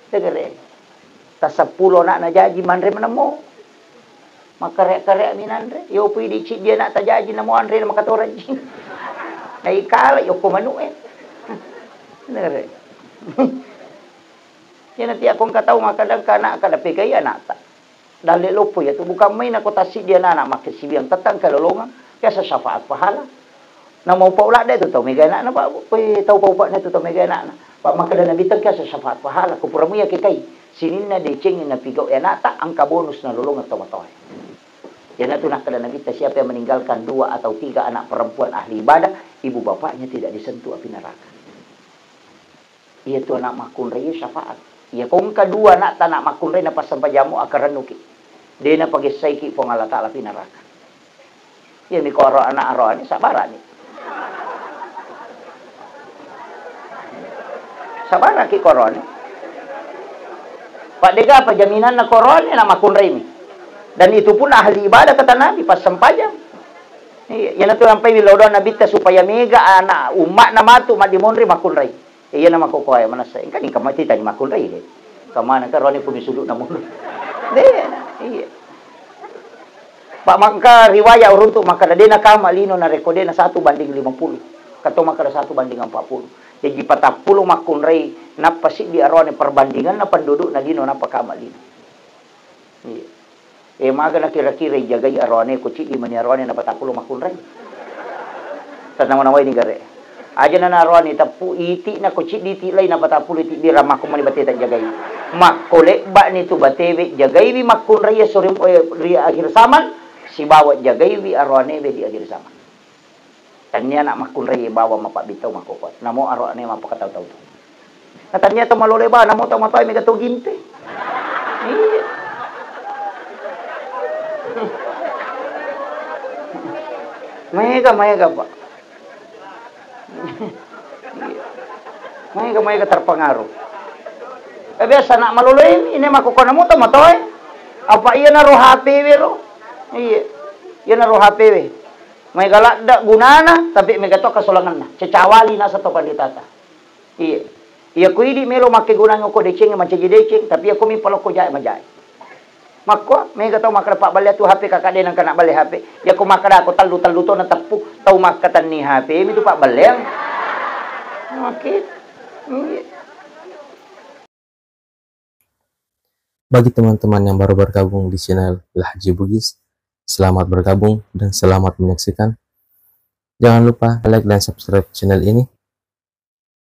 Tegere. Taseppulo anakna jaji manre menemmo. Makkare-kare minanre. Yo pui di ciddi anakta jaji namo anre na makatoraji. Naikala yokko manu'e. Tegere. Iyana tiakko engka tau makkadang kana kada pegai anakta. Dalle loppo iyatu, bukan main ko tassiddi anana makkasiwiang, tette engka lolongang, biasa syafaat pahala. Namaupau ladde tu tau mega anakna, Pak, Bu. Weh, tau pau-pau na tu tau mega anakna. Pak, makkeda Nabi tengka syafaat pahala, ko pura muya ke kai. Sininna decengi napigau anakta, engka bonus nalolongeng tau matoae. Iyanatu nakkeda Nabitta, siapa yang meninggalkan dua atau tiga anak perempuan ahli ibadah, ibu bapaknya tidak disentuh api neraka. Iyatu anak makkunrai syafaat. Iya ko engka dua anakta anak makkunrai napassempajammu, akarennuki. De napagessaiki Puang Allah Ta'ala pi neraka. Iyami ko aro anak aroane, sabbarani. Sabbaraki ko aroane. Pak, dega apa jaminanna ko aroane anak makkunraimi. Dan itu pun ahli ibadah kata Nabi, passempajang. Iya, iyanatu ampai wilodong Nabitta supaya mega anak umma'na matu maddimonri makkunrai. Iyana makkokkoe manessa, engka ni kamma titani makkunrai de. Kamana karone pumi sudukna mundur. De, iya. Pak, mangka riwayat uruntu makkada de nakama lino narekko de na satu banding lima puluh. Atau makkeda satu banding empat puluh. Jaji patappulo makkunrai, nappa siddi aroane perbandinganna pendudukna lino, nappa kama lino. Iya. Eh, maga nakira-kira ijagai aroane, ko ciddi mani aroane napatappulo makkunrai. Tanawa-nawai ni gare. Aja nana aroane teppu iti na ko ciddi iti lai napatappulo iti bira makko mani bate ta jagai. Makko lebba ni tu batewe jagaiwi makkunrai ya sore, eh, ri akhir zaman, sibawa jagaiwi aroanewe di akhir zaman. Tennia anak makkunrai bawang mappabbitau makkokkoe. Namo aroane mappakatau-tau tu. Na tennia to malole ba, namo to matoe mega to ginte. Iya. Maega, maega, Pak. Iya. Maega, maega terpengaruh. Eh, biasa anak malole ini, ini makkokkoe namo to matoe. Apa iya naro H P we ro? Iya. Iya naro H P we. Maega ladde gunana, tapi mega to kasolangenna. Cecawali nasa to panditata. Iya. Iya ko idi melo makkegunang ko deceng mancaji deceng, tapi iya ko mi palokko jae majae. Makko mega tau makkeda pabballe tu H P kakak de nangka nak balle H P. Iya ko makkeda ko tellu-tellu to na teppu, tau makkatenni H P mi tu pabballeang. Oke. Iya. Bagi teman-teman yang baru bergabung di channel Lahji Bugis, selamat bergabung dan selamat menyaksikan. Jangan lupa like dan subscribe channel ini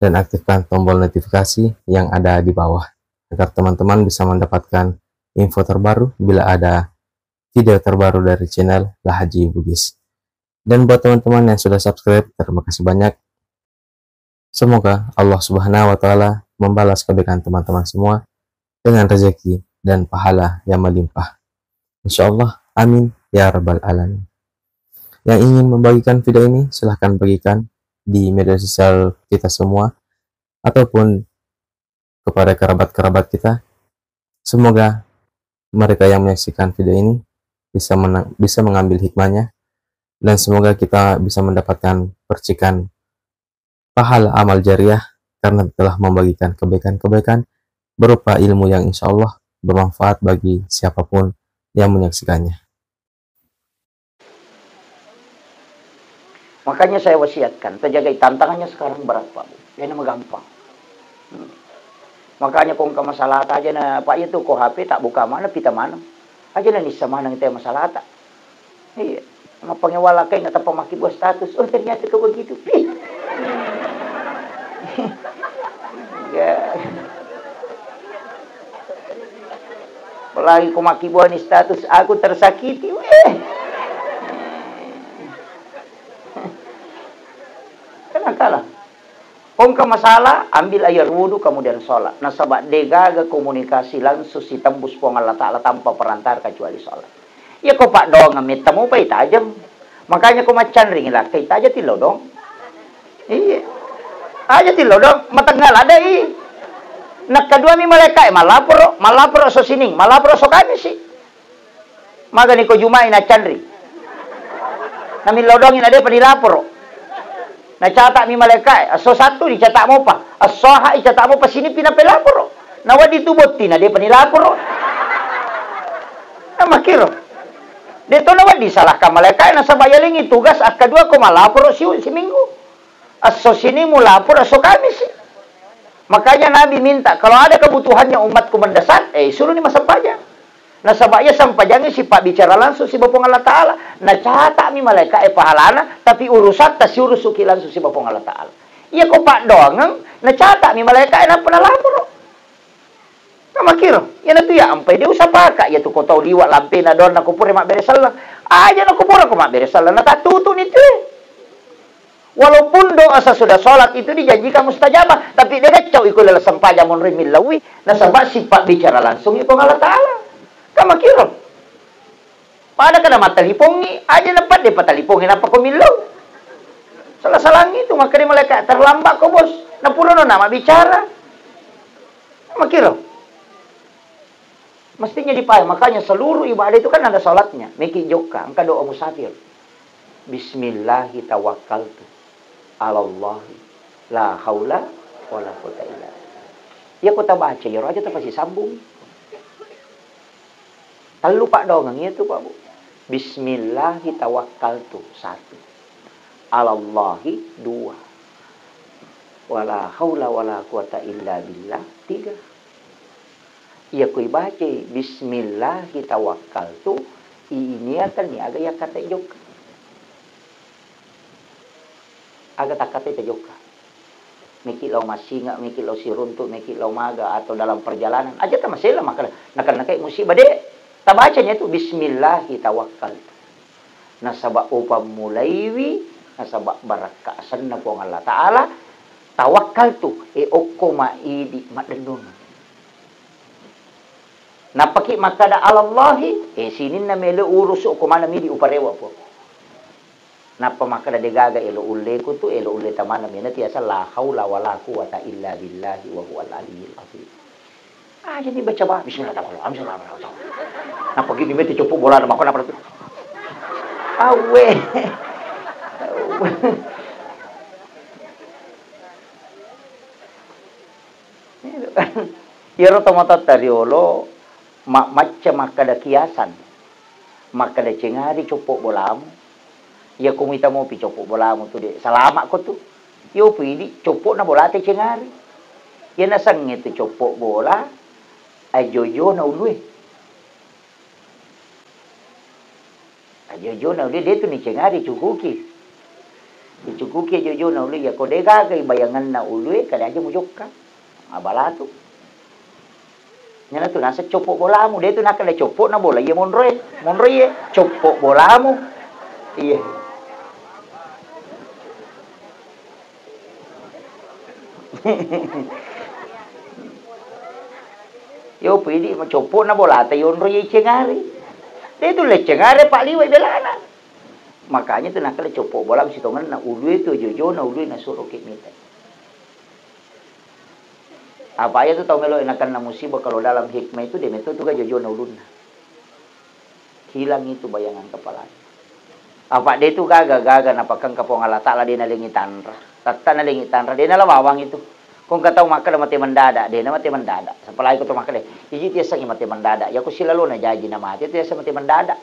dan aktifkan tombol notifikasi yang ada di bawah agar teman-teman bisa mendapatkan info terbaru bila ada video terbaru dari channel Lahji Bugis. Dan buat teman-teman yang sudah subscribe, terima kasih banyak. Semoga Allah Subhanahu wa Ta'ala membalas kebaikan teman-teman semua dengan rezeki dan pahala yang melimpah. Insya Allah, amin ya rabbal alamin. Yang ingin membagikan video ini, silahkan bagikan di media sosial kita semua ataupun kepada kerabat-kerabat kita. Semoga mereka yang menyaksikan video ini bisa menang, bisa mengambil hikmahnya, dan semoga kita bisa mendapatkan percikan pahala amal jariah karena telah membagikan kebaikan-kebaikan berupa ilmu yang insya Allah bermanfaat bagi siapapun yang menyaksikannya. Makanya saya wasiatkan, tajagai, tantangannya sekarang berat, Pak Bu. Jadi magampang. Hmm. Makanya ko engka masalahta aja na, Pak, iya tu ko H P tak buka mana, pita mana. Aja na nissa maneng te masalahta. Iya. Mappangewala kai na tappa makkibua status. Oh, ternyata kau begitu. Pi. Ya. Apalagi ko makkibua ni status, "Aku tersakiti." Weh. Tenang kalah. Ko engka masalah, ambil air wudhu, kemudian sholat. Nasaba degaga komunikasi langsung sitembus Puang Allah Ta'ala tanpa perantara kecuali sholat. Iya ko paddoangeng metta mopai tajeng. Makanya ko maccanring lakkai taja tilodong. Iya. Aja tilodong, matengnga ladai. Nakkaduami malaikae malaporo, malaporo so Sining, malaporo so Kamisi. Magani ko Juma'i naccanri. Namillodongi na depa nilaporo. Nacata'mi malaikae, esso Sattu dicata' mopa, esso Aha' icata' mopa, Sinippi napelaporo. Nawedding tu botting na depa nilaporo. Namakkiro. De'to nawedding salahkan malaikae nasaba yalengngi tugas akkadua ko malaporo si, siminggu. Esso Sining mulaporo, esso Kamisi. Makanya Nabi minta, kalau ada kebutuhannya umatku mendesak, eh, suruni massempajang. Nasaba iya sempajangnge sipabbicara langsung siba Puang Allah Ta'ala. Nacata'mi malaika'e pahalana, tapi urusatta siurusuki langsung siba Puang Allah Ta'ala. Iya ko paddoangeng, nacata'mi malaika'e nappa nalaporo. Namakkiro, iyanatu iya ampai de usapaka, iyatu ko tau liwa lampena doang nako pura mabbere selleng. Aja nako pura ko mabbere selleng, natattutu'ni tu. Walaupun doa sesudah sholat itu dijanjikan mustajabah, tapi de gaccau iko laleng sempajang monroi millauwi, nasaba sipabbicara langsung iko Allah Ta'ala. Kamakkiro. Pada kada mattalipongngi, aja nappa de patalipongngi nappa ko millau. Salah-salangngi tu, makkeda malaikat, "Terlambat ko, Bos." Napurano nama bicara. Makkiro. Mestinya dipahami. Makanya seluruh ibadah itu kan ada salatnya. Meki jokka, engka doa musafir. Bismillahi tawakkaltu alallahi la haula wala quwata illa billah. Iya ko tabaca, iyaro aja tapasisambung. Tellu paddoangeng iya tu, Pak Bu. Bismillahi tawakkaltu, satu. Alallahi, dua. Wala haula wala quwata illa billah, tiga. Iya ko ibacai bismillahi tawakkaltu, iiniakanni aga yakkata jokka. Aga takkata jokka. Meki lao massinga, meki lao siruntu, meki lao maga atau dalam perjalanan. Aja tamasela makkada, nakenna kai musibah, de. Tabacanya tu bismillahi tawakkaltu. Nasaba upammulaiwi, nasaba barakka asenna Puang Allah Ta'ala, tawakkaltu, e okko ma idi maddennung. Nappaki makkada alallahi, e sininna melo urusu ko maneng midi uparewa Puang. Nappa makkada degaga elo ulleku tu, elo ulle tamana mena tiasa la haula wala quwata illa billahi wa huwal aliyyil azim. Ah, jadi baca ba-, bismillahirrahmanirrahim, bismillahirrahmanirrahim. Nappa gini meti coppo bolana, mako nappa tu. Awe. Iyaro tomatoatta riolo, ma-, macca makkada kiasan. Makkada cengari coppo bolamu. Iya ko muita mopi coppo bolamu tu, de, salama ko tu. Iyo pu idi coppo na bolate cengari. Iya nasengnge tu coppo bola, ajojo na ulue. Ajojo na ulue de tu ni cengari cukuki. Dicukuki ajojo na ulue, iya ko de gaga ibayangenna ulue, kada aja mujokka. Abalatu. Iyana tu naseng coppo bolamu, de tu nakkeda coppo na bola iya monroe, monro iye, coppo bolamu. Iya. Yo pidi coppo na bolata yonro iye cengari. De tu le cengari pa liwe belana. Makanya tu nakkeda coppo bolamu sitongenna ulue tu jojona ulue nasuro ke mita. Apa iya tu tau melo nakenna musibah, kalau dalam hikmah itu de metto tu ga jojona ulunna. Hilang itu bayangan kepalanya. Apa de tu gaga-gaga napakengka Puang Allah Ta'ala de nalengi tanra. Tatta nalengi tanra, de nala bawang itu. Ko engka tau makkeda mate mendadak, de na mate mendadak. Apalagi ko to makkeda, iji tiasangi mate mendadak. Ya ko silalona jaji na mate, tiasa mate mendadak.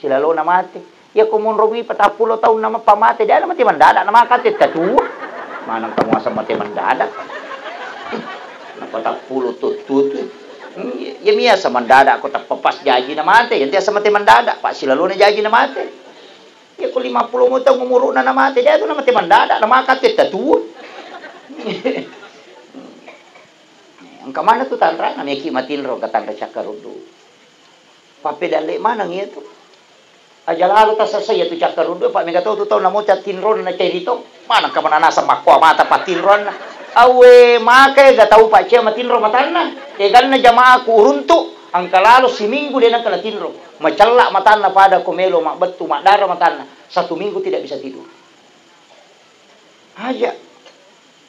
Silalona mate. Iya ko monromi patappulo taunna mappa mate, de na mate mendadak, na maka tetta tua. Maneng kamu asal mate mendadak. Na patappulo tu, tu, tu. Iya miasa mendadak ko tappa pas jaji na mate, yang tiasa mate mendadak, pa silalona jaji na mate. Iya ko lima pulo mo taung umuruna na mate, de tu na mate mendadak, na maka tetta tua. Engka mana tu tanrana, meki matinro, engka tanra cakkaruddu. Pappedalle maneng iya tu. Aja lalo tassessa iya tu cakkaruddu, pa mega tau tu tau namo tinrona na cairi to. Maneng ka mananasa makkoa mata patinroanna. Awe, maka ega tau pa cia matinro matanna. Eganna jamaaku uruntu, engka lalo siminggu de nengka natinro. Macella matanna pada ko melo mabbettu maddara matanna. Satu minggu tidak bisa tidur. Aja.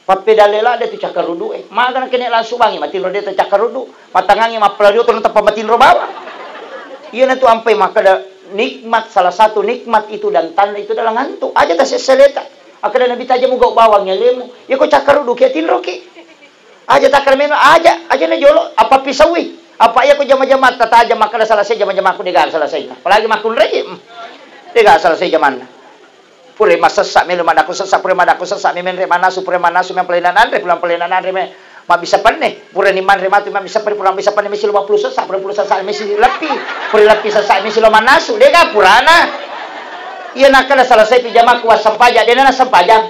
Pappedalle ladde tu cakkaruddu e. Maga nakene langsung bangi matinro de tu cakkaruddu. Matangangi mappalari oto nateppa matinro bawang. Iyana tu ampai makkeda nikmat, salah satu nikmat itu dan tanda itu adalah ngantuk. Aja tasesseleta. Akkeda Nabi, taja mugau bawang alemu. Iya ko cakkaruddu ki tinro ki. Aja takkeda melo, aja, aja na jolo, apa pisaui. Apa iya ko jama-jama tataja makkeda selesai jama-jamaku de gaga selesai. Apalagi makkunrai. Hmm. De gaga selesai jamanna. Pura massessa melo madakko sessa, pura madakko sessa me menre manasu, pura manasu me pelena nanre, pulang pelena nanre me mabbissa penne, pura ni manre matu mabbissa penne, pulang mabbissa penne mesi lima puluh sessa, pura puluh sessa mesi leppi, pura leppi sessa mesi lo manasu, de ga purana. Iya nakkeda selesai pi jamaku wassempaja, de na nassempajang.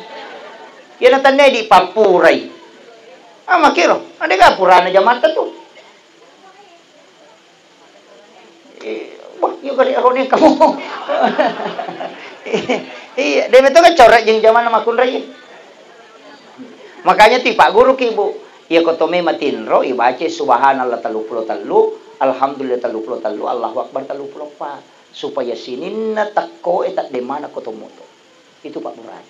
Iya na tenne di pappurai. Ah, makiro, de ga purana jamatta tu. Eh, wah, iya gare arone kamu. Iya, de meto kan corak jeng jamanna makkunrai. Makanya ti Pak Guru ki, Bu, iya ko tome matinro, ibaca subhanallah tellu pulo tellu, alhamdulillah tellu pulo tellu, Allahu Akbar tellu pulo empat. Supaya sininna tekko e tadde mana ko tomoto. Itu Pak Burhan.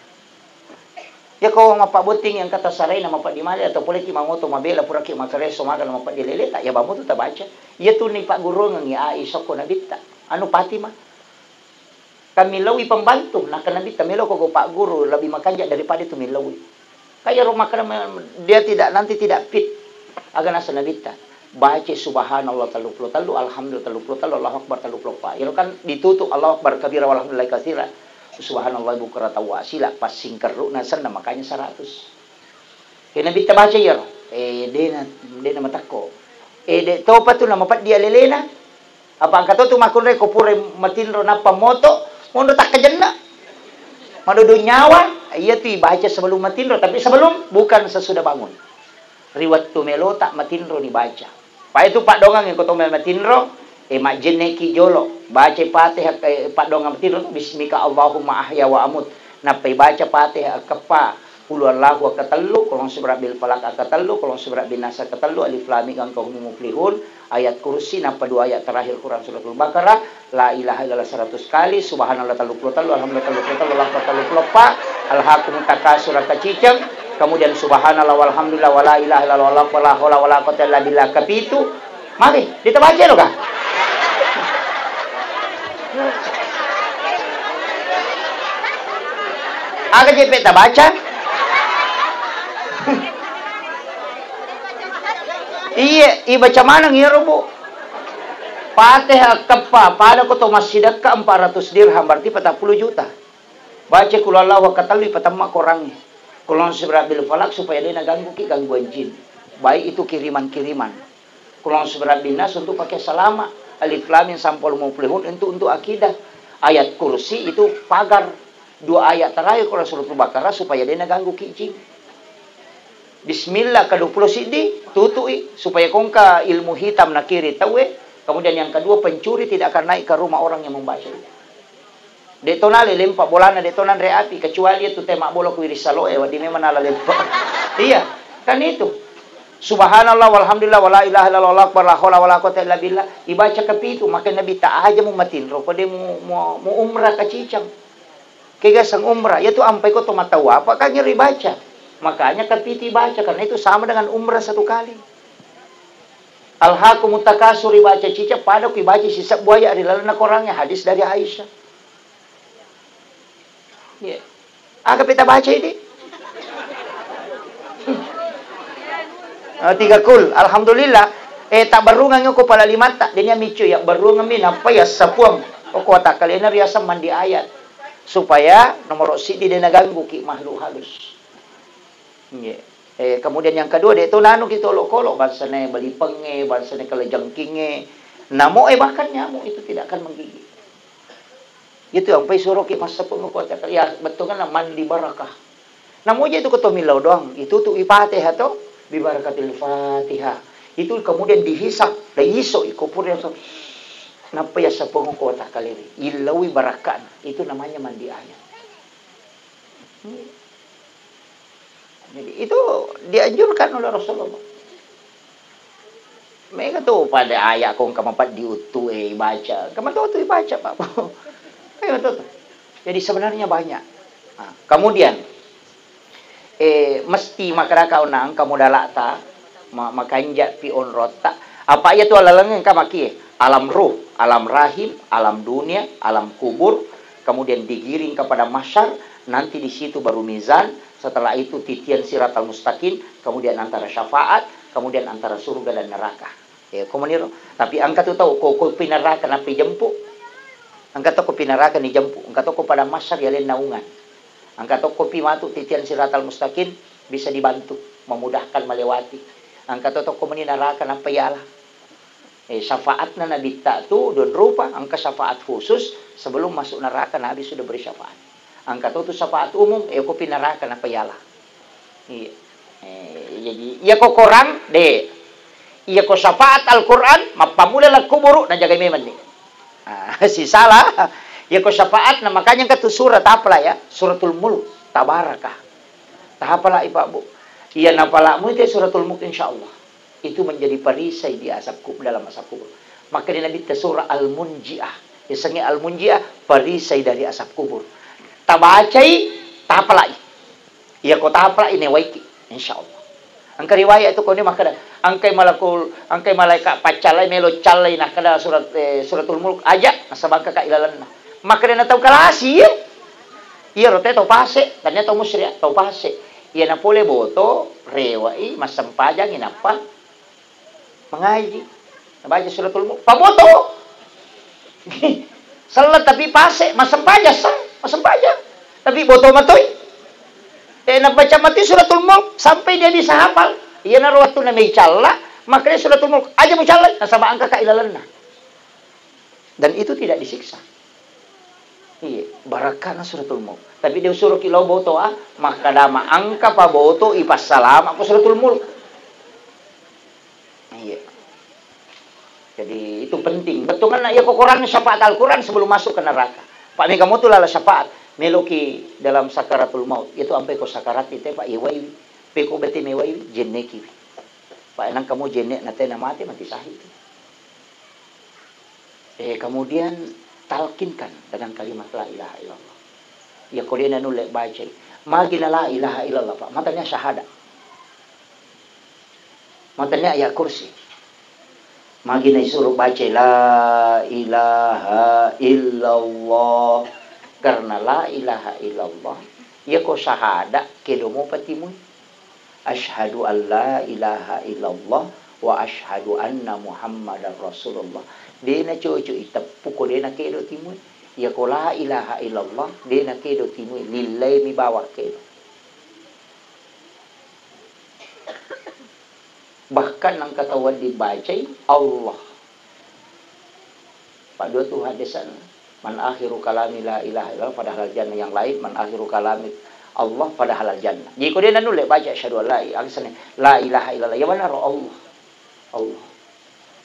Iya ko mappabbotting engka tasaraina mapeddi male atau poleki mangoto mabela puraki makareso magana mapeddi leleta, iya bamutu tabaca. Iya tuni paggurungengngi Aisyah ko Nabitta, anu Fatimah. Kan millaui pembantu, nakka Nabitta, melo ko pagguru lebih makanja daripada itu millaui. Kaya ro makkeda me-, dia tidak, nanti tidak fit. Aga nasa Nabitta. Baca subhanallah tellu pulo tellu, alhamdulillah tellu pulo tellu, Allahu Akbar tellu pulo empat. Iyaro kan ditutup Allahu Akbar kabira walhamdulillah katsira. Subhanallah bukratan wa asila, pas singkerrukna senna makanya seratus. Ke Nabitta baca iyaro, eh, dena, dena matakko. Eh, de topa tu namapeddi alelena. Apa engka to tu makkunrai ko pura matinro nappa moto, monro takkajenna. Madodo nyawa, iya tu ibaca sebelum matinro, tapi sebelum, bukan sesudah bangun. Ri wettu melota matinro ni baca. Pae tu paddongeng ko to matinro, eh, majjenneki jolo, baca Fatihah, eh, paddongeng matinro, bismika Allahumma ahya wa amut. Nappa ibaca Fatihah keppa, Qul huwallahu akatellu, Qul a'udzu birabbil falaq akatellu, Qul a'udzu birabbin nas akatellu, Alif Lam Mim Ghainha Humul Muflihun, ayat kursi, nappa dua ayat terakhir Quran Suratul Baqarah, La ilaha illallah seratus kali, Subhanallah telluppulo tellu, Alhamdulillah telluppulo tellu, Allahu Akbar telluppulo eppa, Alhaakumut Takatsur kaciceng, kemudian Subhanallah walhamdulillah wala ilaha illallah wallahu akbar, la haula wala quwwata illa billah kapitu. Magi, ditabaca lo kah? Aga jeppe tabaca? Iya, ibaca maneng iyaro, Bu. Fatihah keppa, pada ko to massidekka empat ratus dirham, berarti patang puluh juta. Baca Qul huwallahu akatellu, ipatemma korangnge. Qul a'udzu birabbil falaq, supaya de nagangguki gangguan jin. Baik itu kiriman-kiriman. Qul a'udzu birabbin nas untuk pakai salama. Alif Lam Mim Ghainha Humul Muflihun untuk, untuk akidah. Ayat kursi itu pagar. Dua ayat terakhir Quran Suratul Baqarah supaya de nagangguki jin. Bismillah kedua puluh siddi, tutui, supaya ko engka ilmu hitam nakiri tauwe. Kemudian yang kedua, pencuri tidak akan naik ke rumah orang yang membaca itu. De to nale lempa bolana, de to nanre api, kecuali itu tema bola ku iris saloe, wadi memang nala lempa. Iya, kan itu. Subhanallah walhamdulillah wala ilaha illallah wallahu akbar, la haula wala quwwata illa billah. Ibaca kapitu, maka Nabitta aja mu matinro, ko de mu, mu, mu umrah kaciceng. Kegasang umrah, iya tu ampai ko to matawa apa kan nyeri baca. Makanya kapitu ibaca, karena itu sama dengan umrah satu kali. Alhaakumut Takatsur ibaca ciceng, pada ku ibaca sisebbu ayat ri lalenna korangnge, hadis dari Aisyah. Iya. Aga peta baca ini? Oh, tiga kul. Alhamdulillah. Eh, tak berungang ko pala limatta. Denia micu ya berungang mi nappa ya sapuang. Oko watakalena riaseng mandi ayat. Supaya nomor siddi de naganggu ki makhluk halus. Nggih. Eh, kemudian yang kedua, de to nanu ki tolo kolo, bangsane balipengnge, bangsane kalajengkingnge. Namo e bahkan nyamuk itu tidak akan menggigit. Itu yang pai suruh ki massapung ko ya, bettuanna mandi barakah. Namo je itu ko to millau doang, itu tu ipate ha to, bi barakatil Fatihah. Itu kemudian dihisap, diiso iko pura so. Nappa ya sapung ko takkaliri. Illaui barakana. Itu namanya mandi ayat. Jadi, itu dianjurkan oleh Rasulullah. Mega tu pada ayat ko engka mapeddi uttu e ibaca. Engka matotu ibaca, Pak. Mega tu. Jadi sebenarnya banyak. Nah, kemudian, eh, mesti makkadaka onnang engka modalata, ma-, makanja pi onrotta. Apa iya tu alaleng engka maki, alam ruh, alam rahim, alam dunia, alam kubur, kemudian digiring kepada mahsyar, nanti di situ baru mizan, setelah itu titian siratal mustaqim, kemudian antara syafaat, kemudian antara surga dan neraka. Ya, komuniro. Tapi engka tu tau, ko, ko pinaraka nappi jempu. Engka to ko pinaraka ni jempu, engka to ko pada mahsyar ya lain naungan. Engka to ko pi matu titian siratal mustaqim bisa dibantu, memudahkan melewati. Engka to, to ko meni naraka nappa yala. Eh, syafaatna Nabitta tu don rupa, engka syafaat khusus sebelum masuk neraka Nabi sudah beri syafaat. Engka to tu syafaat umum, eh, ko pi naraka nappa yala. Iya. Eh, jadi, iya ko Quran, de. Iya ko syafaat Al-Quran, mappammula la kuburu, najagai memang ni. Ah, sisala. Iya ko syafaat, na makanya engka tu surah tapala ya, Suratul Mulk, Tabarakah. Tapala i Pak Bu. Iya napala mu itu Suratul Mulk insyaallah. Itu menjadi perisai di azab kub-, dalam azab kubur. Maka di Nabi ta surah Al-Munjiah. Yasengnge Al-Munjiah, perisai dari azab kubur. Tabacai, tapalai. Iya ko tapalai newaiki, insyaallah. Engka riwayat itu kone makkeda, engkai malakul, engkai malaikat paccallai melo callai nakkeda surat, eh, suratul mulk aja, nasaba engka ka ilalenna. Makkeda na tau kalasi, eh. Iyaro te tau pase, tania tau musri, tau pase. Iya na pole boto, rewai, massempajangi nappa mangaji. Nabaca suratul mulk, paboto. Selleng tapi pase, massempajang, seng, massempajang. Tapi boto matoi. Eh, nabaca matu Suratul Mulk sampai dia bisa hafal. Iyanaro wettunna maicalla, makanya Suratul Mulk aja mucallai, nasaba engka ka ilalenna. Dan itu tidak disiksa. Iya, barakkana Suratul Mulk. Tapi dia suruh ki lao boto, ah, makkada ma engka pa boto ipassalama ko Suratul Mulk. Iya. Jadi itu penting. Bettuanna iya ko Quran, syafaat Al-Quran sebelum masuk ke neraka. Pak, mega motu lala syafaat. Meloki dalam sakaratul maut. Itu ampe ko sakarat itu, Pak, iwaiwi. Peko bete mewaiwi, jennekiwi. Pak, enang kamu jennek na tena mate, mati syahid. Eh, kemudian talkinkan dengan kalimat la ilaha illallah. Ya, ko dena nulle bacai. Magi na la ilaha illallah, Pak. Matanya syahadat. Matanya ayat kursi. Magi na isuruh bacai la ilaha illallah. Karena la ilaha illallah, ya ko syahadat, kedo mo patimui. Asyhadu an la ilaha illallah wa asyhadu anna Muhammadar Rasulullah. De na cocok iteppu ko de na kedo timui. Ya ko la ilaha illallah, de na kedo timui, lillai mi bawang kedo. Bahkan nangka tau wedding bacai Allah. Pak dua tu hadisan, "Man akhiru kalami la ilaha illallah fadahalal jannah," yang lain, "Man akhiru kalami Allah fadahalal jannah." Jadi ko de na nulle baca asyhadu an la ilaha, la ilaha illallah, ya manaro Allah. Allah.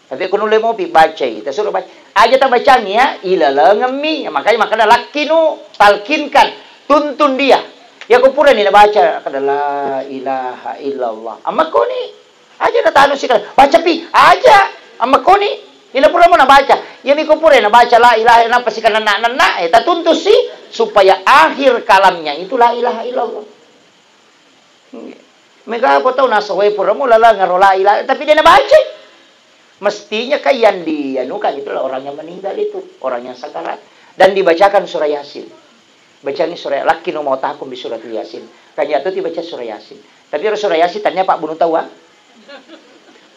Tapi ko nulle mopi bacai, tasuruh baca. Aja tabacangi ya, ilalengemmi. Ya, makanya, makanya lakkinu, talkinkan, tuntun dia. Ya ko purani nabaca kada la ilaha illallah. Amma koni Aja natanu sikala, baca pi, aja. Amma koni, ina pura mo nabaca. Iya mi ko pura nabaca la ilaha illallah, nappa sikananna-nanna, eh, tatuntusi supaya akhir kalamnya itu la ilaha illallah. Mega apa tau nasawai pura mo lalangaro la ilaha, tapi dia nabaca. Mestinya kan yang dianukan itulah orang yang meninggal itu, orang yang sakarat. Dan dibacakan surah Yasin. Bacangi surah, lakkino mau tahkum bi suratil Yasin. Kan ya tu dibaca surah Yasin. Tapi ero surah Yasin tania pabbunu tau, ah.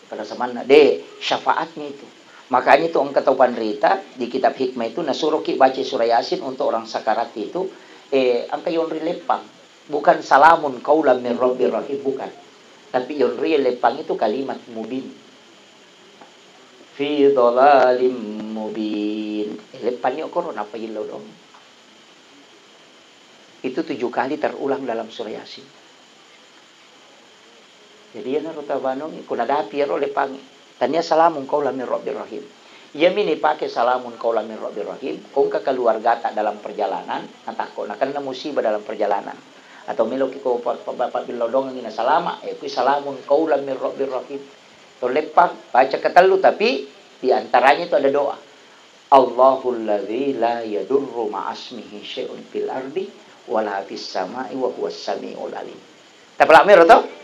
Pada samanna, de, syafaatnya itu. Makanya itu engka tau panrita di kitab hikmah itu nasuruh ki baca surah Yasin untuk orang sakarat itu, eh, engka yonri leppang. Bukan salamun qaulan min rabbir rahim, bukan. Tapi yonri leppang itu kalimat mubin. Fi dhalalim mubin. Eh, leppang ni okoro napa yillau dong. Itu tujuh kali terulang dalam surah Yasin. Jadi, iyanaro tabanongi, ko nadapi ero lepangi. Tania salamun qaulan min rabbir rahim. Iyami nipake salamun qaulan min rabbir rahim, ko engka keluargata dalam perjalanan, natakko nakenna musibah dalam perjalanan. Atau meloki ko pa-, pa-, pa-, billau dongengi nasalama, eh, kui salamun qaulan min rabbir rahim. To leppang, baca ketellu, tapi di antaranya itu ada doa. Allahul ladzi la yadurru ma'asmihi syai'un fil ardi wala fis sama'i wa huwas sami'ul alim. Tapalak mero to?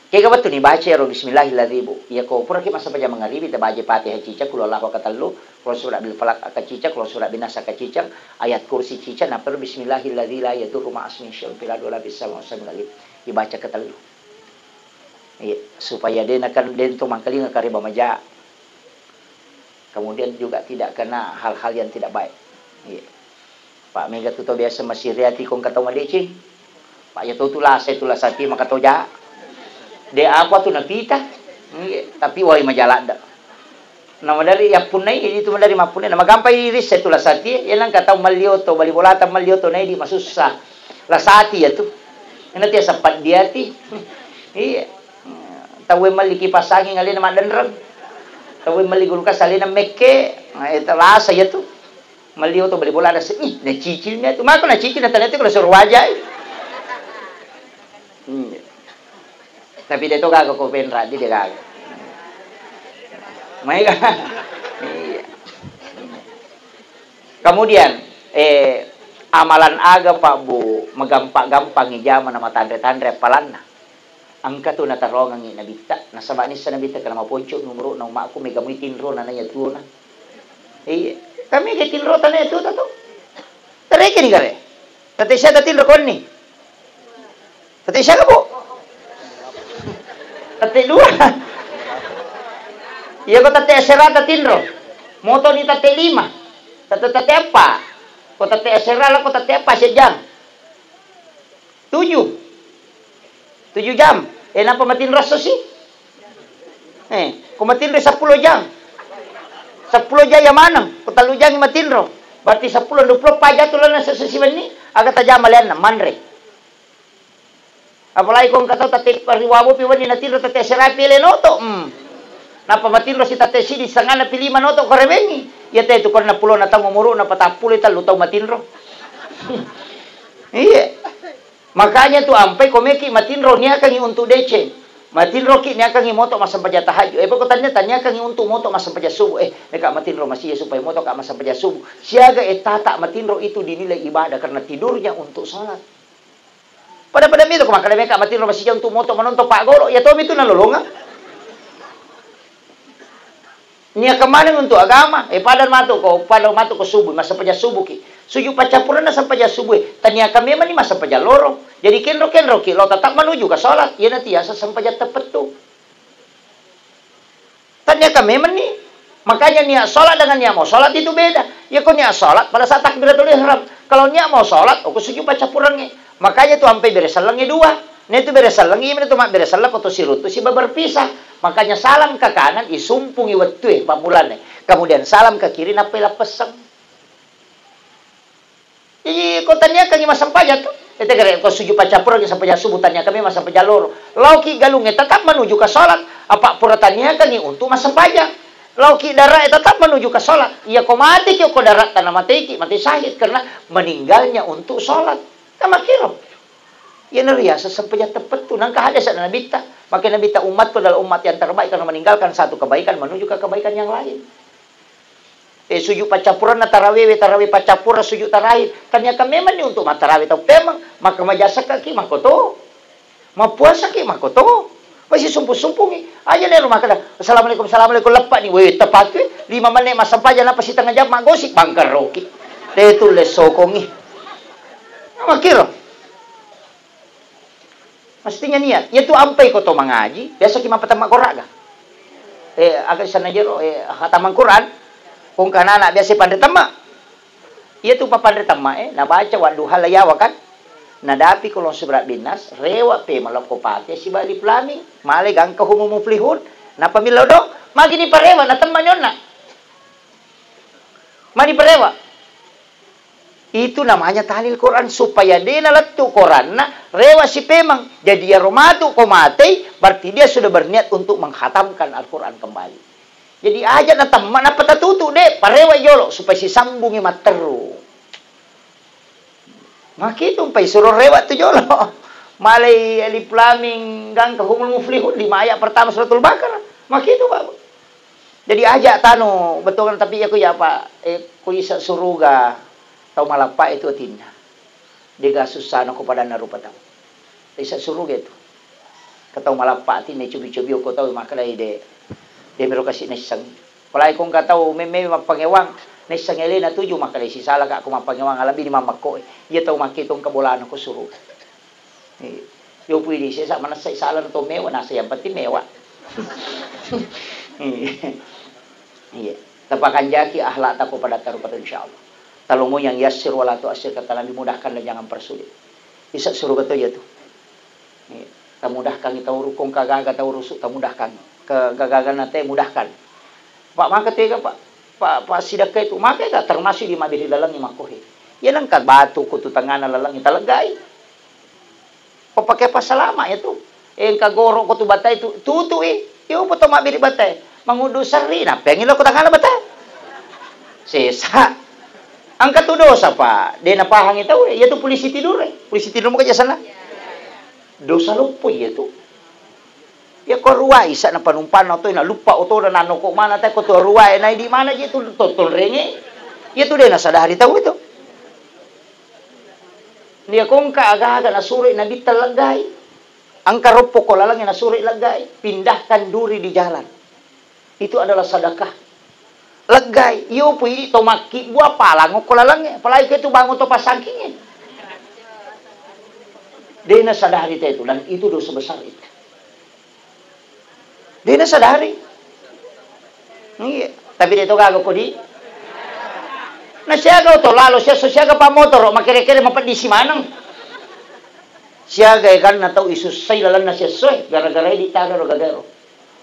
Kega wettu ni baca ero bismillahil ladzi bu. Iya ko pura ki massempajang mangaribi, tabaca Fatihah ciceng, qul huwallahu katellu, qul surah bil falaq ka ciceng, qul surah bin nas ka ciceng, ayat kursi ciceng, nappa ero bismillahil ladzi la yadurru ma'asmihi syai'un fil ardi wala fis sama'i wa huwas sami'ul alim. Dibaca ketellu. Iya, supaya de nakan dento mangkalinga kareba maja. Kemudian juga tidak kena hal-hal yang tidak baik. Iya. Pak, mega tu tau biasa masiriati kong katau madeceng. Pak, ya tau tu lasa, tu lasa ti maka tau ja. De apa tu napita. Iya, tapi wai majaladda. Na madari yappunnai, idi tu madari mappunnai. Na magampai risse tu lasa ti, ya nang katau malioto, bali bolata malioto, na idi masussa. Lasati ya tu. Ina tiasa paddiati. Iya. Tauwe melli kipas angin alena maddenreng. Tauwe melli gulukas alena mekke. Nah, itu lasa ya tu. Melli oto beli bola ada se-, ih, nacicil mi tu. Mako nacicil na tanete kalau suruh wajai. Hmm. Tapi dia tu gaga ko penra, dia, dia gaga. Mai ga? Iya. Kemudian, eh, amalan aga, Pak, Bu, magampa-gampang ijama na matanre-tanre appalanna. Engka tu natarongengi Nabitta, nasaba nissa Nabitta kana maponco umuru'na ummakku, mega mui tinro na naiya tuona. Iya, kami ke tinro tanai tuota tu. Tereke ni kare. Tette siaga tinro konni. Tette siaga, Bu? Tette dua. Iya ko tette asera ta tinro. Moto ni tette lima. Tette, tette apa? Ko tette asera la ko tette apa sejang. Tujuh. Tujuh jam. Eh, napa matinro esso si? Eh, ko matinro seppulo jam. Seppulo jam ya maneng, ko tellu jam matinro. Berarti seppulo, dua puluh empat jam tu lalenna esso siwenni, aga tajama leanna, manre. Apalagi ko engka tau tette riwawo pi wenni natinro tette serapi leno to. Hmm. Napa matinro si tette sidi, setengahna pi lima noto ko rewengi. Iya te tu karena pulona tau umuruna patappulo tellu tau matinro. Iya. Makanya tu ampai ko meki matinro niakangi untuk deceng. Matinroki niakangi moto massempajang tahajud. Eh, pokok tania taniakangi untuk moto massempajang subuh. Eh, neka matinro masih supaya moto ka massempajang subuh. Siaga eh tata matinro itu dinilai ibadah karena tidurnya untuk sholat. Pada-pada mitu ko makkeda meka matinro masija untuk moto manontong paggolo, iya tomi tu nalolongeng. Niakan maneng untuk agama, eh, pada matu ko, pada matu ko subuh, massempajang subuh ki. Sujud paccappurenna sempajang subuh, taniakan memang ni massempajang loro. Jadi kenro-kenro ki, lo tetap menuju ke sholat, iya natiasa sempajang teppettu. Taniakan memang ni. Makanya niat sholat dengan niat mau sholat itu beda. Ya ko niat sholat pada saat takbiratul ihram. Kalau niat mau sholat, oku sujud paccappurengnge. Makanya tu ampe bere sellengnge dua. Nah itu bere sellengnge, iya tu mak bere selleng ko tu siruntu siba berpisah. Makanya salam ke kanan, isumpungi wettue pammulane. Kemudian salam ke kiri, nappai lappesseng. Jadi, ko taniakangi massempajang tu. Ete gare, ko sujud paccappurengngi sempajang subuh, taniakangi massempajang loro. Laoki galungnge tetap menuju ke sholat. Apa pura taniakangi untuk massempajang. Laoki darat tetap menuju ke sholat. Iya ko mateki ko darat, tana mateki, mati syahid karena meninggalnya untuk sholat. Kan makkiro. Iya nariaseng sempajang teppettu. Nangka hadis ada Nabitta. Maka Nabitta, umatku adalah umat yang terbaik karena meninggalkan satu kebaikan menuju ke kebaikan yang lain. Eh, sujud paccappurenna tarawewe, tarawe paccappureng sujud tarawe. Taniakan memang ni untuk mattarawe tau pemeng, maka majasekaki makoto. Mapuasaki makoto. Pasti sumpung-sumpungi. Aja nero makkeda, "Assalamualaikum, assalamualaikum," leppani. Weh, tepatui, lima menit massempajang, napa sitengah jam maggosip, bangkaroki. Tetu le sokongi. Makkiro. Mestinya niat. Iya tu ampai ko to mangaji, biasa ki mappatemma koraga. Eh, aga sana jero, eh, hataman Quran. Kong kana anak biasa panre temma. Iya tu papanre temma, eh, nabaca wadduha la yawa kan. Nadapi kolong surat binnas, rewa pe malokko pate siba alif lam mim, male gangka humul muflihun. Napa millau do? Magini parewa na temma nyonna. Mani parewa. Itu namanya tahlil Quran, supaya de nalettu Quranna, rewa sipemeng. Jadi, iyaro matu ko matei, berarti dia sudah berniat untuk menghatamkan Al-Quran kembali. Jadi, aja natemma, nappa tatutu, de, parewa jolo, supaya sisambungi matteru. Makitu, pai suro rewa tu jolo. Malai alif lam mim gangka humul muflihun, lima ayat pertama suratul Baqarah. Makitu, Pak. Jadi aja tanu betongan, tapi iya ko iya, Pak, eh, ko isa suruga tau malappa itu atinna. Dega sussana ko padanna rupa tau. Isa suruga itu. Ke tau malappa atinna cobi-cobi ko tau makkedai de, de mero kasi naisseng. Apalagi ko engka tau memme mappangewang, naisseng elena tuju makkedai sisala ka ko mappangewang alabbi ni mammekko. Iya tau makke tongka bolana ko suruga. Iya. Yo pui di sesa manessai sala to mewa, nasa yang penting mewa. Iya. Iya. Tapakanjaki akhlak tako pada tarupa tu, insyaallah. Talomo yang yassir wala tu'assir, kata Nabi, mudahkan dan jangan persulit. Isa suruga to iya tu. Iya. Tamudahkan tau rukung kagaga tau rusuk, tamudahkan. Kegagalan nate mudahkan. Pak, maka tega, Pak? Pak, Pak, sidakka itu, maka itu termasuk di mabiri lalengi makkohe. Iya nengka batu kutu tengana lalengi taleggai. Ko pake apa selama ya tu? Engka goro ko tu batai tu, tutui. Yo poto mabbiri batai. Mangudu serri, napengi lo ko tangana batai. Sesa. Angka tu dosa, Pak. De napahangi tau, ya tu polisi tidur, eh. Polisi tidur muka jasana. Dosa loppo ya tu. Ya ko ruai sa na panumpanna oto na luppa oto na nano ko mana ta ko to ruai na di mana je tu to, to renge. Ya tu de nasadari tau itu. Nia kongka aga-aga nasuroi Nabitta leggai. Engka roppo ko lalengnge nasuroi leggai, pindahkan duri di jalan. Itu adalah sedekah. Leggai, iyo pui to makkibbu apa lango ko lalengnge, apalagi ko itu bangun to pasangkingnge. De nasadari te itu, dan itu dosa besar itu. De nasadari. Iya, tapi de to gaga kodi. Na siaga oto lalo, sia so siaga pa motoro, makere-kere mapeddisi maneng. Siaga eganna tau isussai lalenna siessoe, gara-gara idi' taga ro gagaero.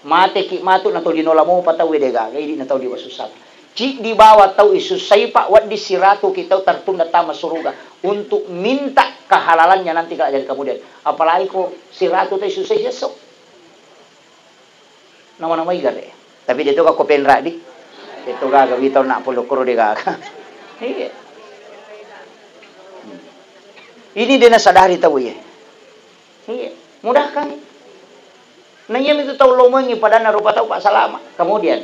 Mateki matu na tau linola mopa tau e de' gaga, idi' na tau liwa sussata. Ciddi bawang tau isussai, Pak, wedding siratu ki tau tertunda tama suruga untuk minta kehalalannya nanti kalau jadi kemudian. Apalagi ko siratu tau isussai siesso. Nama-namai gare. Tapi de' to ga ko penra di. De' to gaga wita na polo koro de' gaga. Iya. Ini de' nasadari tau iye. Iya, mudahkan. Na iya mitu tau lomengi padanna rupa tau, Pak, salama. Kemudian,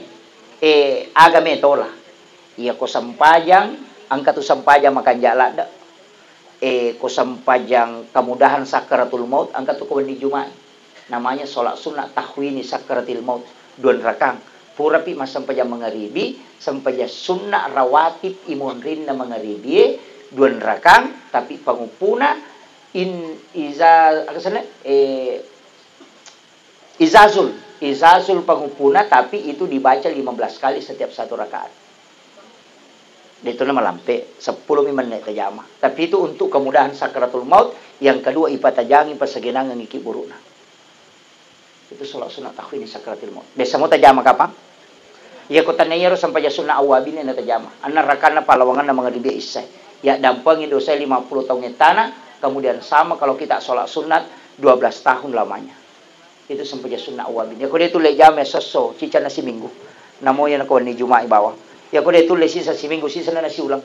eh, aga metola. Iya ko sempajang, engka tu sempajang makanja' ladde'. Eh, ko sempajang kemudahan sakaratul maut, engka tu ko wenni Juma'i. Namanya sholat sunnah tahwini sakaratil maut, dua rakang. Purapi massempajang mangaribi, sempajang sunnah rawatib imonrinna mangaribi e, dua rakang, tapi panguppuna in iza, aga senna? Eh, izazul, izazul panguppuna, tapi itu dibaca lima belas kali setiap satu rakaat. De' to na malampe, seppulo mi menne' tajama. Tapi itu untuk kemudahan sakaratul maut, yang kedua ipatajangi pasagenangengi ki buru'na. Itu sholat sunnah tahwini sakaratil maut. Biasa mo tajama kapang? Iya ko tanna iyaro sempajang sunnah awwabin na tajama. Anna rakanna palawanganna mangaribi isya. Ya dampengi dosa lima puluh taung ettana, kemudian sama kalau kita sholat sunat dua belas tahun lamanya. Itu sempajang sunnah awwabin. Ya ko de' tulle jama sesso, cicana siminggu. Namo iya na ko wenni Juma'i bawang. Ya ko de' tulle sisa siminggu, sisa na siulang.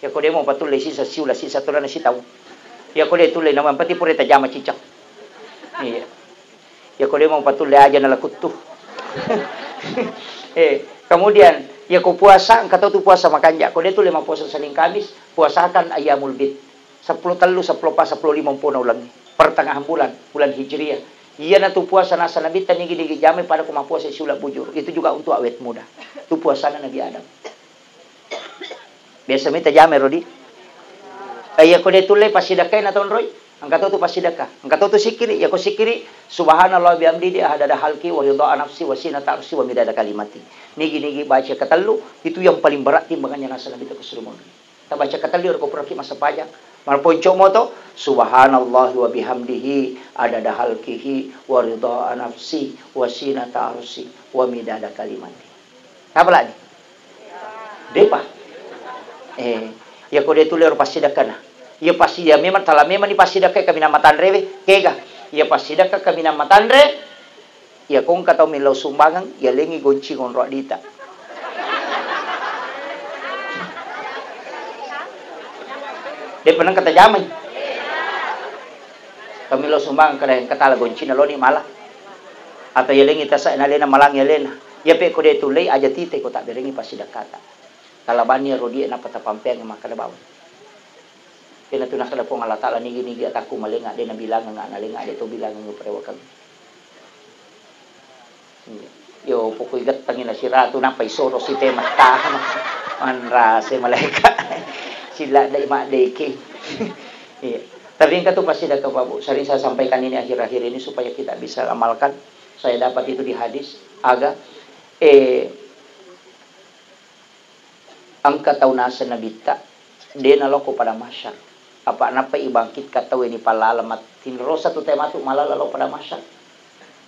Ya ko de' mo patulle sisa siulang, sisa tona na sitaung. Ya ko de' tulle, nama yang penting pura tajama cicang. Iya. Ya ko de' mo patulle aja na lakuttu. Eh, kemudian, ya ko puasa, engka tau tu puasa makanja'. Ko de' tulle mappuasa Senin Kamis, puasakan ayyamul bid. Seppulo tellu, seppulo pa, seppulo lima umpona ulengnge. Pertengahan bulan, bulan Hijriah. Iyana tu puasa nasa Nabitta nigi-nigi jamai pada ko mappuasa siulang bujur. Itu juga untuk awet muda. Tu puasana Nabi Adam. Biasa mita jamai ro di. Eh, iya ko de' tulle passidakkai na tonroi. Engka to tu passidakka. Engka to tu sikkiri. Iya ko sikkiri, subhanallah bihamdi di adada halki wa ridha nafsi wa sinata arsi wa midada kalimati. Nigi-nigi baca ketellu, itu yang paling berat timbangannya nasa Nabitta ko suruh monri. Tabaca ketellu ro ko puraki massempajang. Malponco moto, subhanallah wa bihamdihi adada halkihi wa ridha nafsi wa sinata arsi wa midada kalimati. Apa lagi? Depa. Eh, iya ko de' tulle ro passidakkana. Iya passi-, iya memang tala memang ni passidakka kaminang matanre we, kega. Iya passidakka kaminang matanre, iya ko engka tau millau sumbangeng, iya lengi gonci ngonro adita. Depa nengka tajamai. Kami lo sumbang kada engka tala goncina loni mala. Atau yalengi tasa na lena malang yalena. Ya pe ko de tullei aja tite ko tabberengi passidakkata. Talabanni ro die napa tapampeang makkeda bawang. Kena tu nakkeda Puang Allah Taala nigi-nigi atakku malenga de nabilangeng ana lenga de to bilangeng perewakeng. Yo, pokoi gettangi nasiratu, nappa isoro site mattama. Manrase malaeka. Sila dai maddeke. Iya. Tapi engka tu passidakka, Pak Bu. Sering saya sampaikan ini akhir-akhir ini supaya kita bisa amalkan. Saya dapat itu di hadis. Aga, eh, Engka tau naseng Nabitta, de naloko padang mahsyar. Apa nappa ibangkitkan tau e ni pallala mat-, tinrosa tu tae matu malala lao padang mahsyar.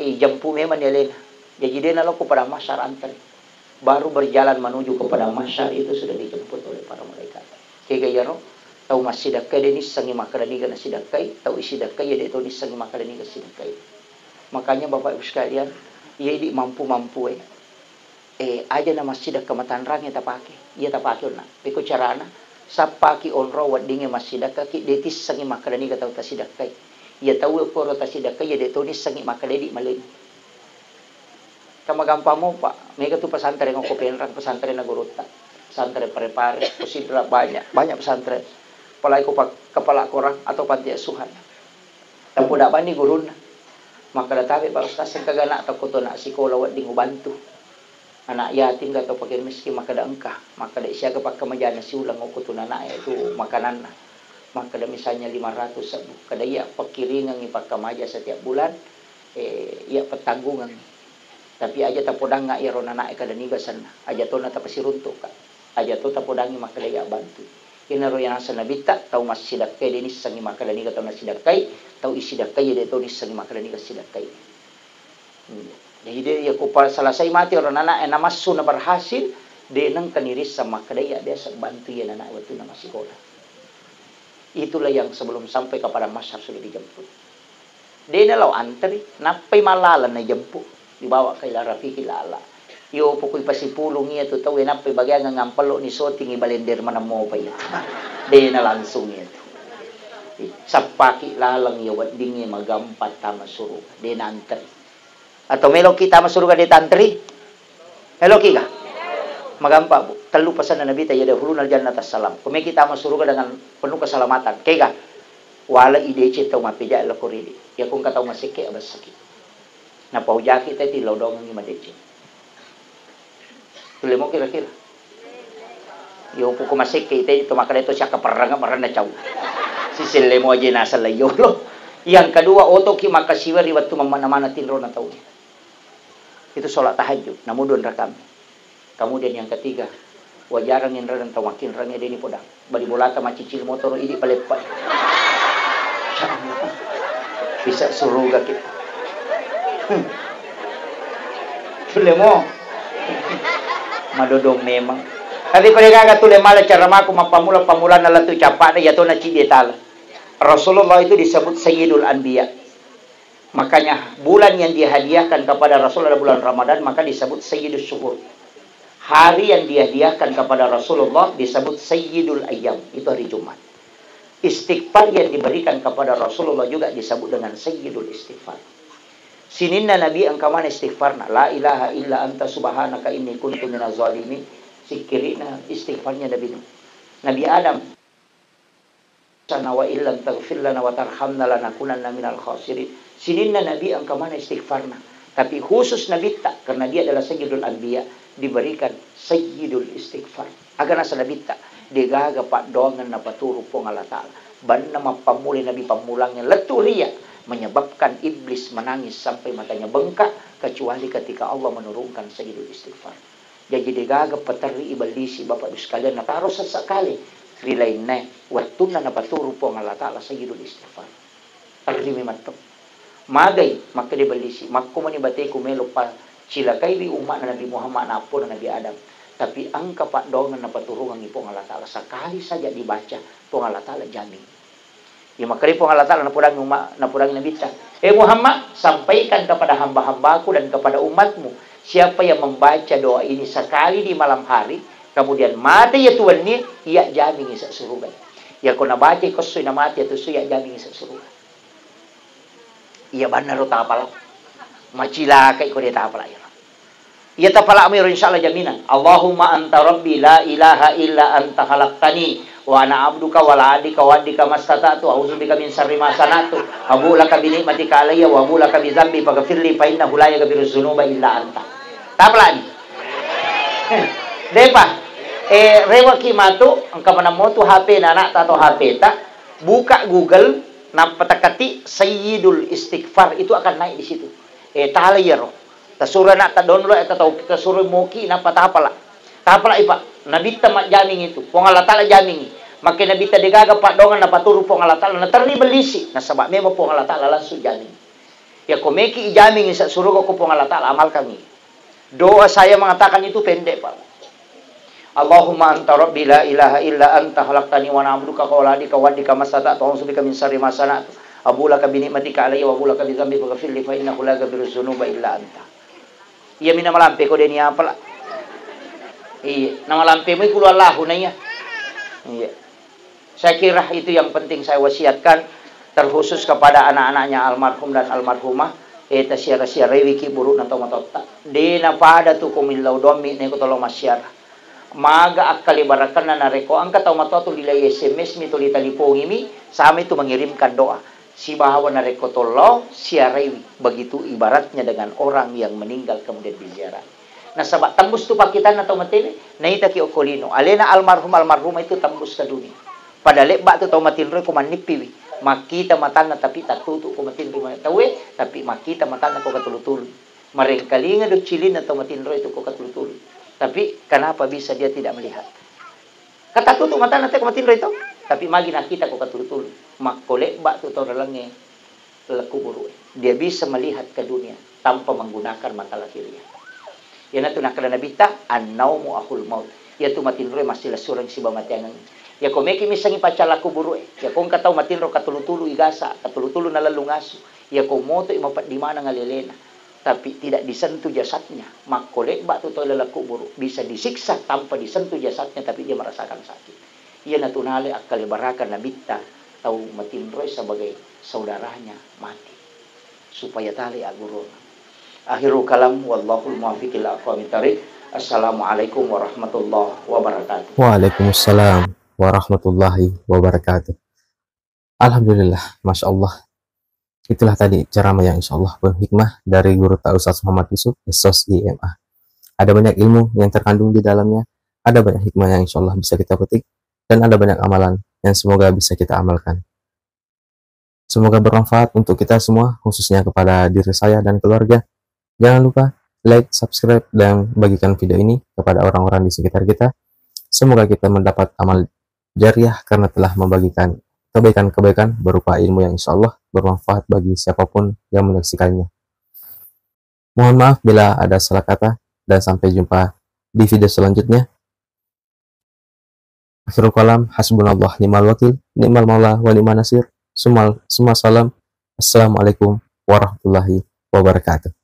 Eh, ijempu memang ni alena. Jaji de naloko padang mahsyar, antre. Baru berjalan menuju ke padang mahsyar itu sudah dijemput oleh para malaikat. Kega iyaro, tau massidakkai de nissengi makkeda niga nasidakkai, tau isidakkai iya de to nissengi makkeda niga sidakkai. Makanya Bapak Ibu sekalian, iya idi mampu-mampu e. Eh, aja na massidakka matanrang iya tapake. Iya tapake onna. Pekko carana, sappaki onro weddingnge massidakkaki, de tissengngi makkeda niga tau tasidakkai. Iya tau e koro tasidakkai, iya de to nissengngi makkeda idi malengi. Kan magampang mopa, mega tu pesantren okko Penrang, pesantren na gurutta. Pesantren Pare-Pare, ko Sidrap banyak, banyak pesantren. Apalagi ko pa-, kepala korang atau panti asuhan. Tapodabbanni gurunna. Makkeda, "Tabe, Pak Ustaz, engka ga anakta ko to anak sikola wedding ubantu. Anak yatim ga tau fakir miskin," makkeda, "Engka." Makkeda, "Siaga pakkamajana siuleng okko tu anak e tu makananna?" Makkeda, "Misalnya lima ratus sebbu." Kada iya pekkiringengngi pakkamaja setiap bulan, eh, iya pettanggungengngi. Tapi aja tapodangnga iyaro anak e kada niga senna. Aja tona tapasiruntukka. Aja to tapodangngi makkeda iya bantu. Kenaro iya naseng Nabitta, tau massidakkai de nissengngi makkeda niga tau nassidakkai, tau issidakkai de to nissengngi makkeda niga sidakkai. Hmm. Jadi de, iya ko pa-, selesai mati orang anak, eh, namassu na berhasil, de nengka nirisseng makkeda iya biasa bantu iya anak wettunna massikola. Itulah yang sebelum sampai ke padang mahsyar sudah dijemput. De nalao antri, nappai mallaleng najemput, dibawa ke ila Rafiqil A'la. Iyo pokoi pasipulung iya tu tau, nappai bagiangang ampello ni sotingi balender maneng mopa iya. De na langsung iya tu. Sappaki laleng iya weddingnge magampa tama suruga. De na antri. Atau meloki tama suruga de tantri? Meloki ga? Magampa, Bu. Tellu pasanna Nabitta, yadkhulunal jannata salam. Ko meki tama suruga dengan penuh keselamatan. Kega? Wala ideceng tau mappeja lako ridi. Iya ko engka tau masekke abessaki. Napaujaki te tillau dongengi madeceng. Tulle mo kira-kira. Yo poko masekke te to makkeda to siakka perrang, perrang na cau. Siselle mo aje naseng lai yolo. Yang kedua, otoki makkasiwa ri wettu mammanna-manna tinrona tau. Itu sholat tahajud, namu dua rakaat. Kemudian yang ketiga, wajarang inreng tau makkinreng de ni podang. Bali bolata macicil motoro idi paleppa. Bisa suruga ki. Tulle mo. Madodong memang. Tapi ko de gaga tulle mala cara mako mappammula-pammulanna lettu cappa de yatona ciddi tala. Rasulullah itu disebut Sayyidul Anbiya. Makanya bulan yang dihadiahkan kepada Rasul adalah bulan Ramadan, maka disebut Sayyidus Syuhur. Hari yang dihadiahkan kepada Rasulullah disebut Sayyidul Ayyam, itu hari Jumat. Istighfar yang diberikan kepada Rasulullah juga disebut dengan Sayyidul Istighfar. Sininna Nabi engka mana istighfarna, la ilaha illa anta subhanaka inni kuntu minaz zalimin. Sikkirina istighfarnya Nabi Nuh. Nabi Adam sana wa illam taghfir lana wa tarhamna lanakunanna minal khasirin. Sininna Nabi engka mana istighfarna. Tapi khusus Nabitta, karena dia adalah Sayyidul Anbiya, diberikan Sayyidul Istighfar. Aga naseng Nabitta, degaga paddoangeng napaturu Puang Allah Ta'ala. Banna mappammulai Nabi pammulangnge lettu ria, menyebabkan iblis menangis sampai matanya bengkak, kecuali ketika Allah menurunkan Sayyidul Istighfar. Jaji degaga paterri ibellisi Bapak Ibu sekalian, nataro sessa kale ri lainnae wettunna napaturu Puang Allah Ta'ala Sayyidul Istighfar. Terri memetto. Magai makkeda ibellisi, makko mani bateku melo pa cilakaiwi umma'na Nabi Muhammad nappona Nabi Adam. Tapi engka paddoangeng napaturungengngi Puang Allah Ta'ala. Sekali saja dibaca, Puang Allah Ta'ala jamin. Ya, makkedai Puang Allah Ta'ala napodangi umma-, napodangi Nabitta, "Eh Muhammad, sampaikan kepada hamba-hambaku dan kepada umatmu, siapa yang membaca doa ini sekali di malam hari, kemudian mate iya tuanni, iya jamingi sa suruga." Iya ko nabaca ko esso na mate iya tu esso, iya jamingi sa suruga. Iya bannaro tapala. Macilakai ko de tapala iya. Iya tapala'mu iyaro, insyaallah jaminan. Allahumma anta rabbi la ilaha illa anta khalaqtani wa ana abduka wa la adika wa adika mastata'tu a'udzubika min syarri ma sana'tu abu laka bi ni'matika alayya wa abu laka bi dzambi faghfirli fa innahu la yaghfiru dzunuba illa anta. Tapala'ni. Depa. Eh, rewaki matu, engka manammotu H P na anakta atau H P ta, buka Google, nappa takati Sayyidul Istighfar, itu akan naik di situ. Eh, tala iyaro. Tasuro anakta download atau tasuro moki nappa tapala. Tapala'i, Pak. Nabitta majjaming itu. Puang Allah Ta'ala jamingi. Makkeda Nabitta degaga paddoangeng napaturu Puang Allah Ta'ala, naterri bellisi. Nasaba memang Puang Allah Ta'ala langsung jamingi. Iya ko meki ijamingi sa suruga ko Puang Allah Ta'ala, amalkangi. Doa saya mengatakan itu pendek, Pak. Allahumma anta rabbi la ilaha illa anta khalaqtani wa ana abduka wa la adika wa adika mastata'tu a'udzubika min syarri ma sana'tu abu laka bi ni'matika alayya wa abu laka bi dzambi faghfirli fa innahu la yaghfiru dzunuba illa anta. Iya mina malampe ko deni apala. Iya, na malampe mui kulu Allahu na iya. Iya. Saya kira itu yang penting saya wasiatkan, terkhusus kepada anak-anaknya almarhum dan almarhumah, eh, tasiara-siaraiwi ki burukna tau matotta. De napada tu ko millau dommi neko tolo massiara. Maga akkali barakanna narekko engka tau matoa tu lilai S M S mi, tuli talipongi mi, sama itu mengirimkan doa. Sibawa narekko tollo siaraiwi, begitu ibaratnya dengan orang yang meninggal kemudian diziarahi. Nasaba tembus tu pakkitanna tau matewe, naitaki okko lino. Alena almarhum almarhumah itu tembus ke dunia. Pada lebba tu tau matinroi ko mannippiwi. Makkita matanna tapi tattutu ko matinroi tauwe, tapi makkita matanna ko katulu-tulu. Marengkalinga do cilinna tau matinroi tu ko katulu-tulu. Tapi kenapa bisa dia tidak melihat? Kata tutu matana te ko matinro itu. Tapi magi nakita ko katulu-tulu. Makko lebba tu tau lalengnge laleng kuburu. Dia bisa melihat ke dunia tanpa menggunakan mata lahiriah. Iyanatu nakkeda Nabitta, "An-naumu akhul maut." Iyatu matinroe massilessureng siba mateangeng. Iyako meki missengi paccalla kuburu'e, iyako engka tau matinro katulu-tulu igasa, katulu-tulu nalellung asu, iyako motoi mapeddi maneng alelena, tapi tidak disentuh jasadnya, makko lebba tu tau laleng kuburu, bisa disiksa tanpa disentuh jasadnya, tapi dia merasakan sakit. Iyanatu nale akkalebarakang Nabitta tau matinroe sebagai saudaranya mati. Supaya tale aggurunna. Akhirul kalam, wallahul muwaffiq ila aqwamit thariq. Assalamualaikum warahmatullahi wabarakatuh. Waalaikumsalam warahmatullahi wabarakatuh. Alhamdulillah, Masya Allah. Itulah tadi ceramah yang insya Allah penuh hikmah dari guru ta Ustaz Muhammad Yusuf, S S I M A. Ada banyak ilmu yang terkandung di dalamnya, ada banyak hikmah yang insya Allah bisa kita petik, dan ada banyak amalan yang semoga bisa kita amalkan. Semoga bermanfaat untuk kita semua, khususnya kepada diri saya dan keluarga. Jangan lupa like, subscribe, dan bagikan video ini kepada orang-orang di sekitar kita. Semoga kita mendapat amal jariah karena telah membagikan kebaikan-kebaikan berupa ilmu yang insya Allah bermanfaat bagi siapapun yang menyaksikannya. Mohon maaf bila ada salah kata, dan sampai jumpa di video selanjutnya. Akhirul kalam, hasbunallah ni'mal wakil, ni'mal maula wa ni'man nasir. Sumal, summa salam. Assalamualaikum warahmatullahi wabarakatuh.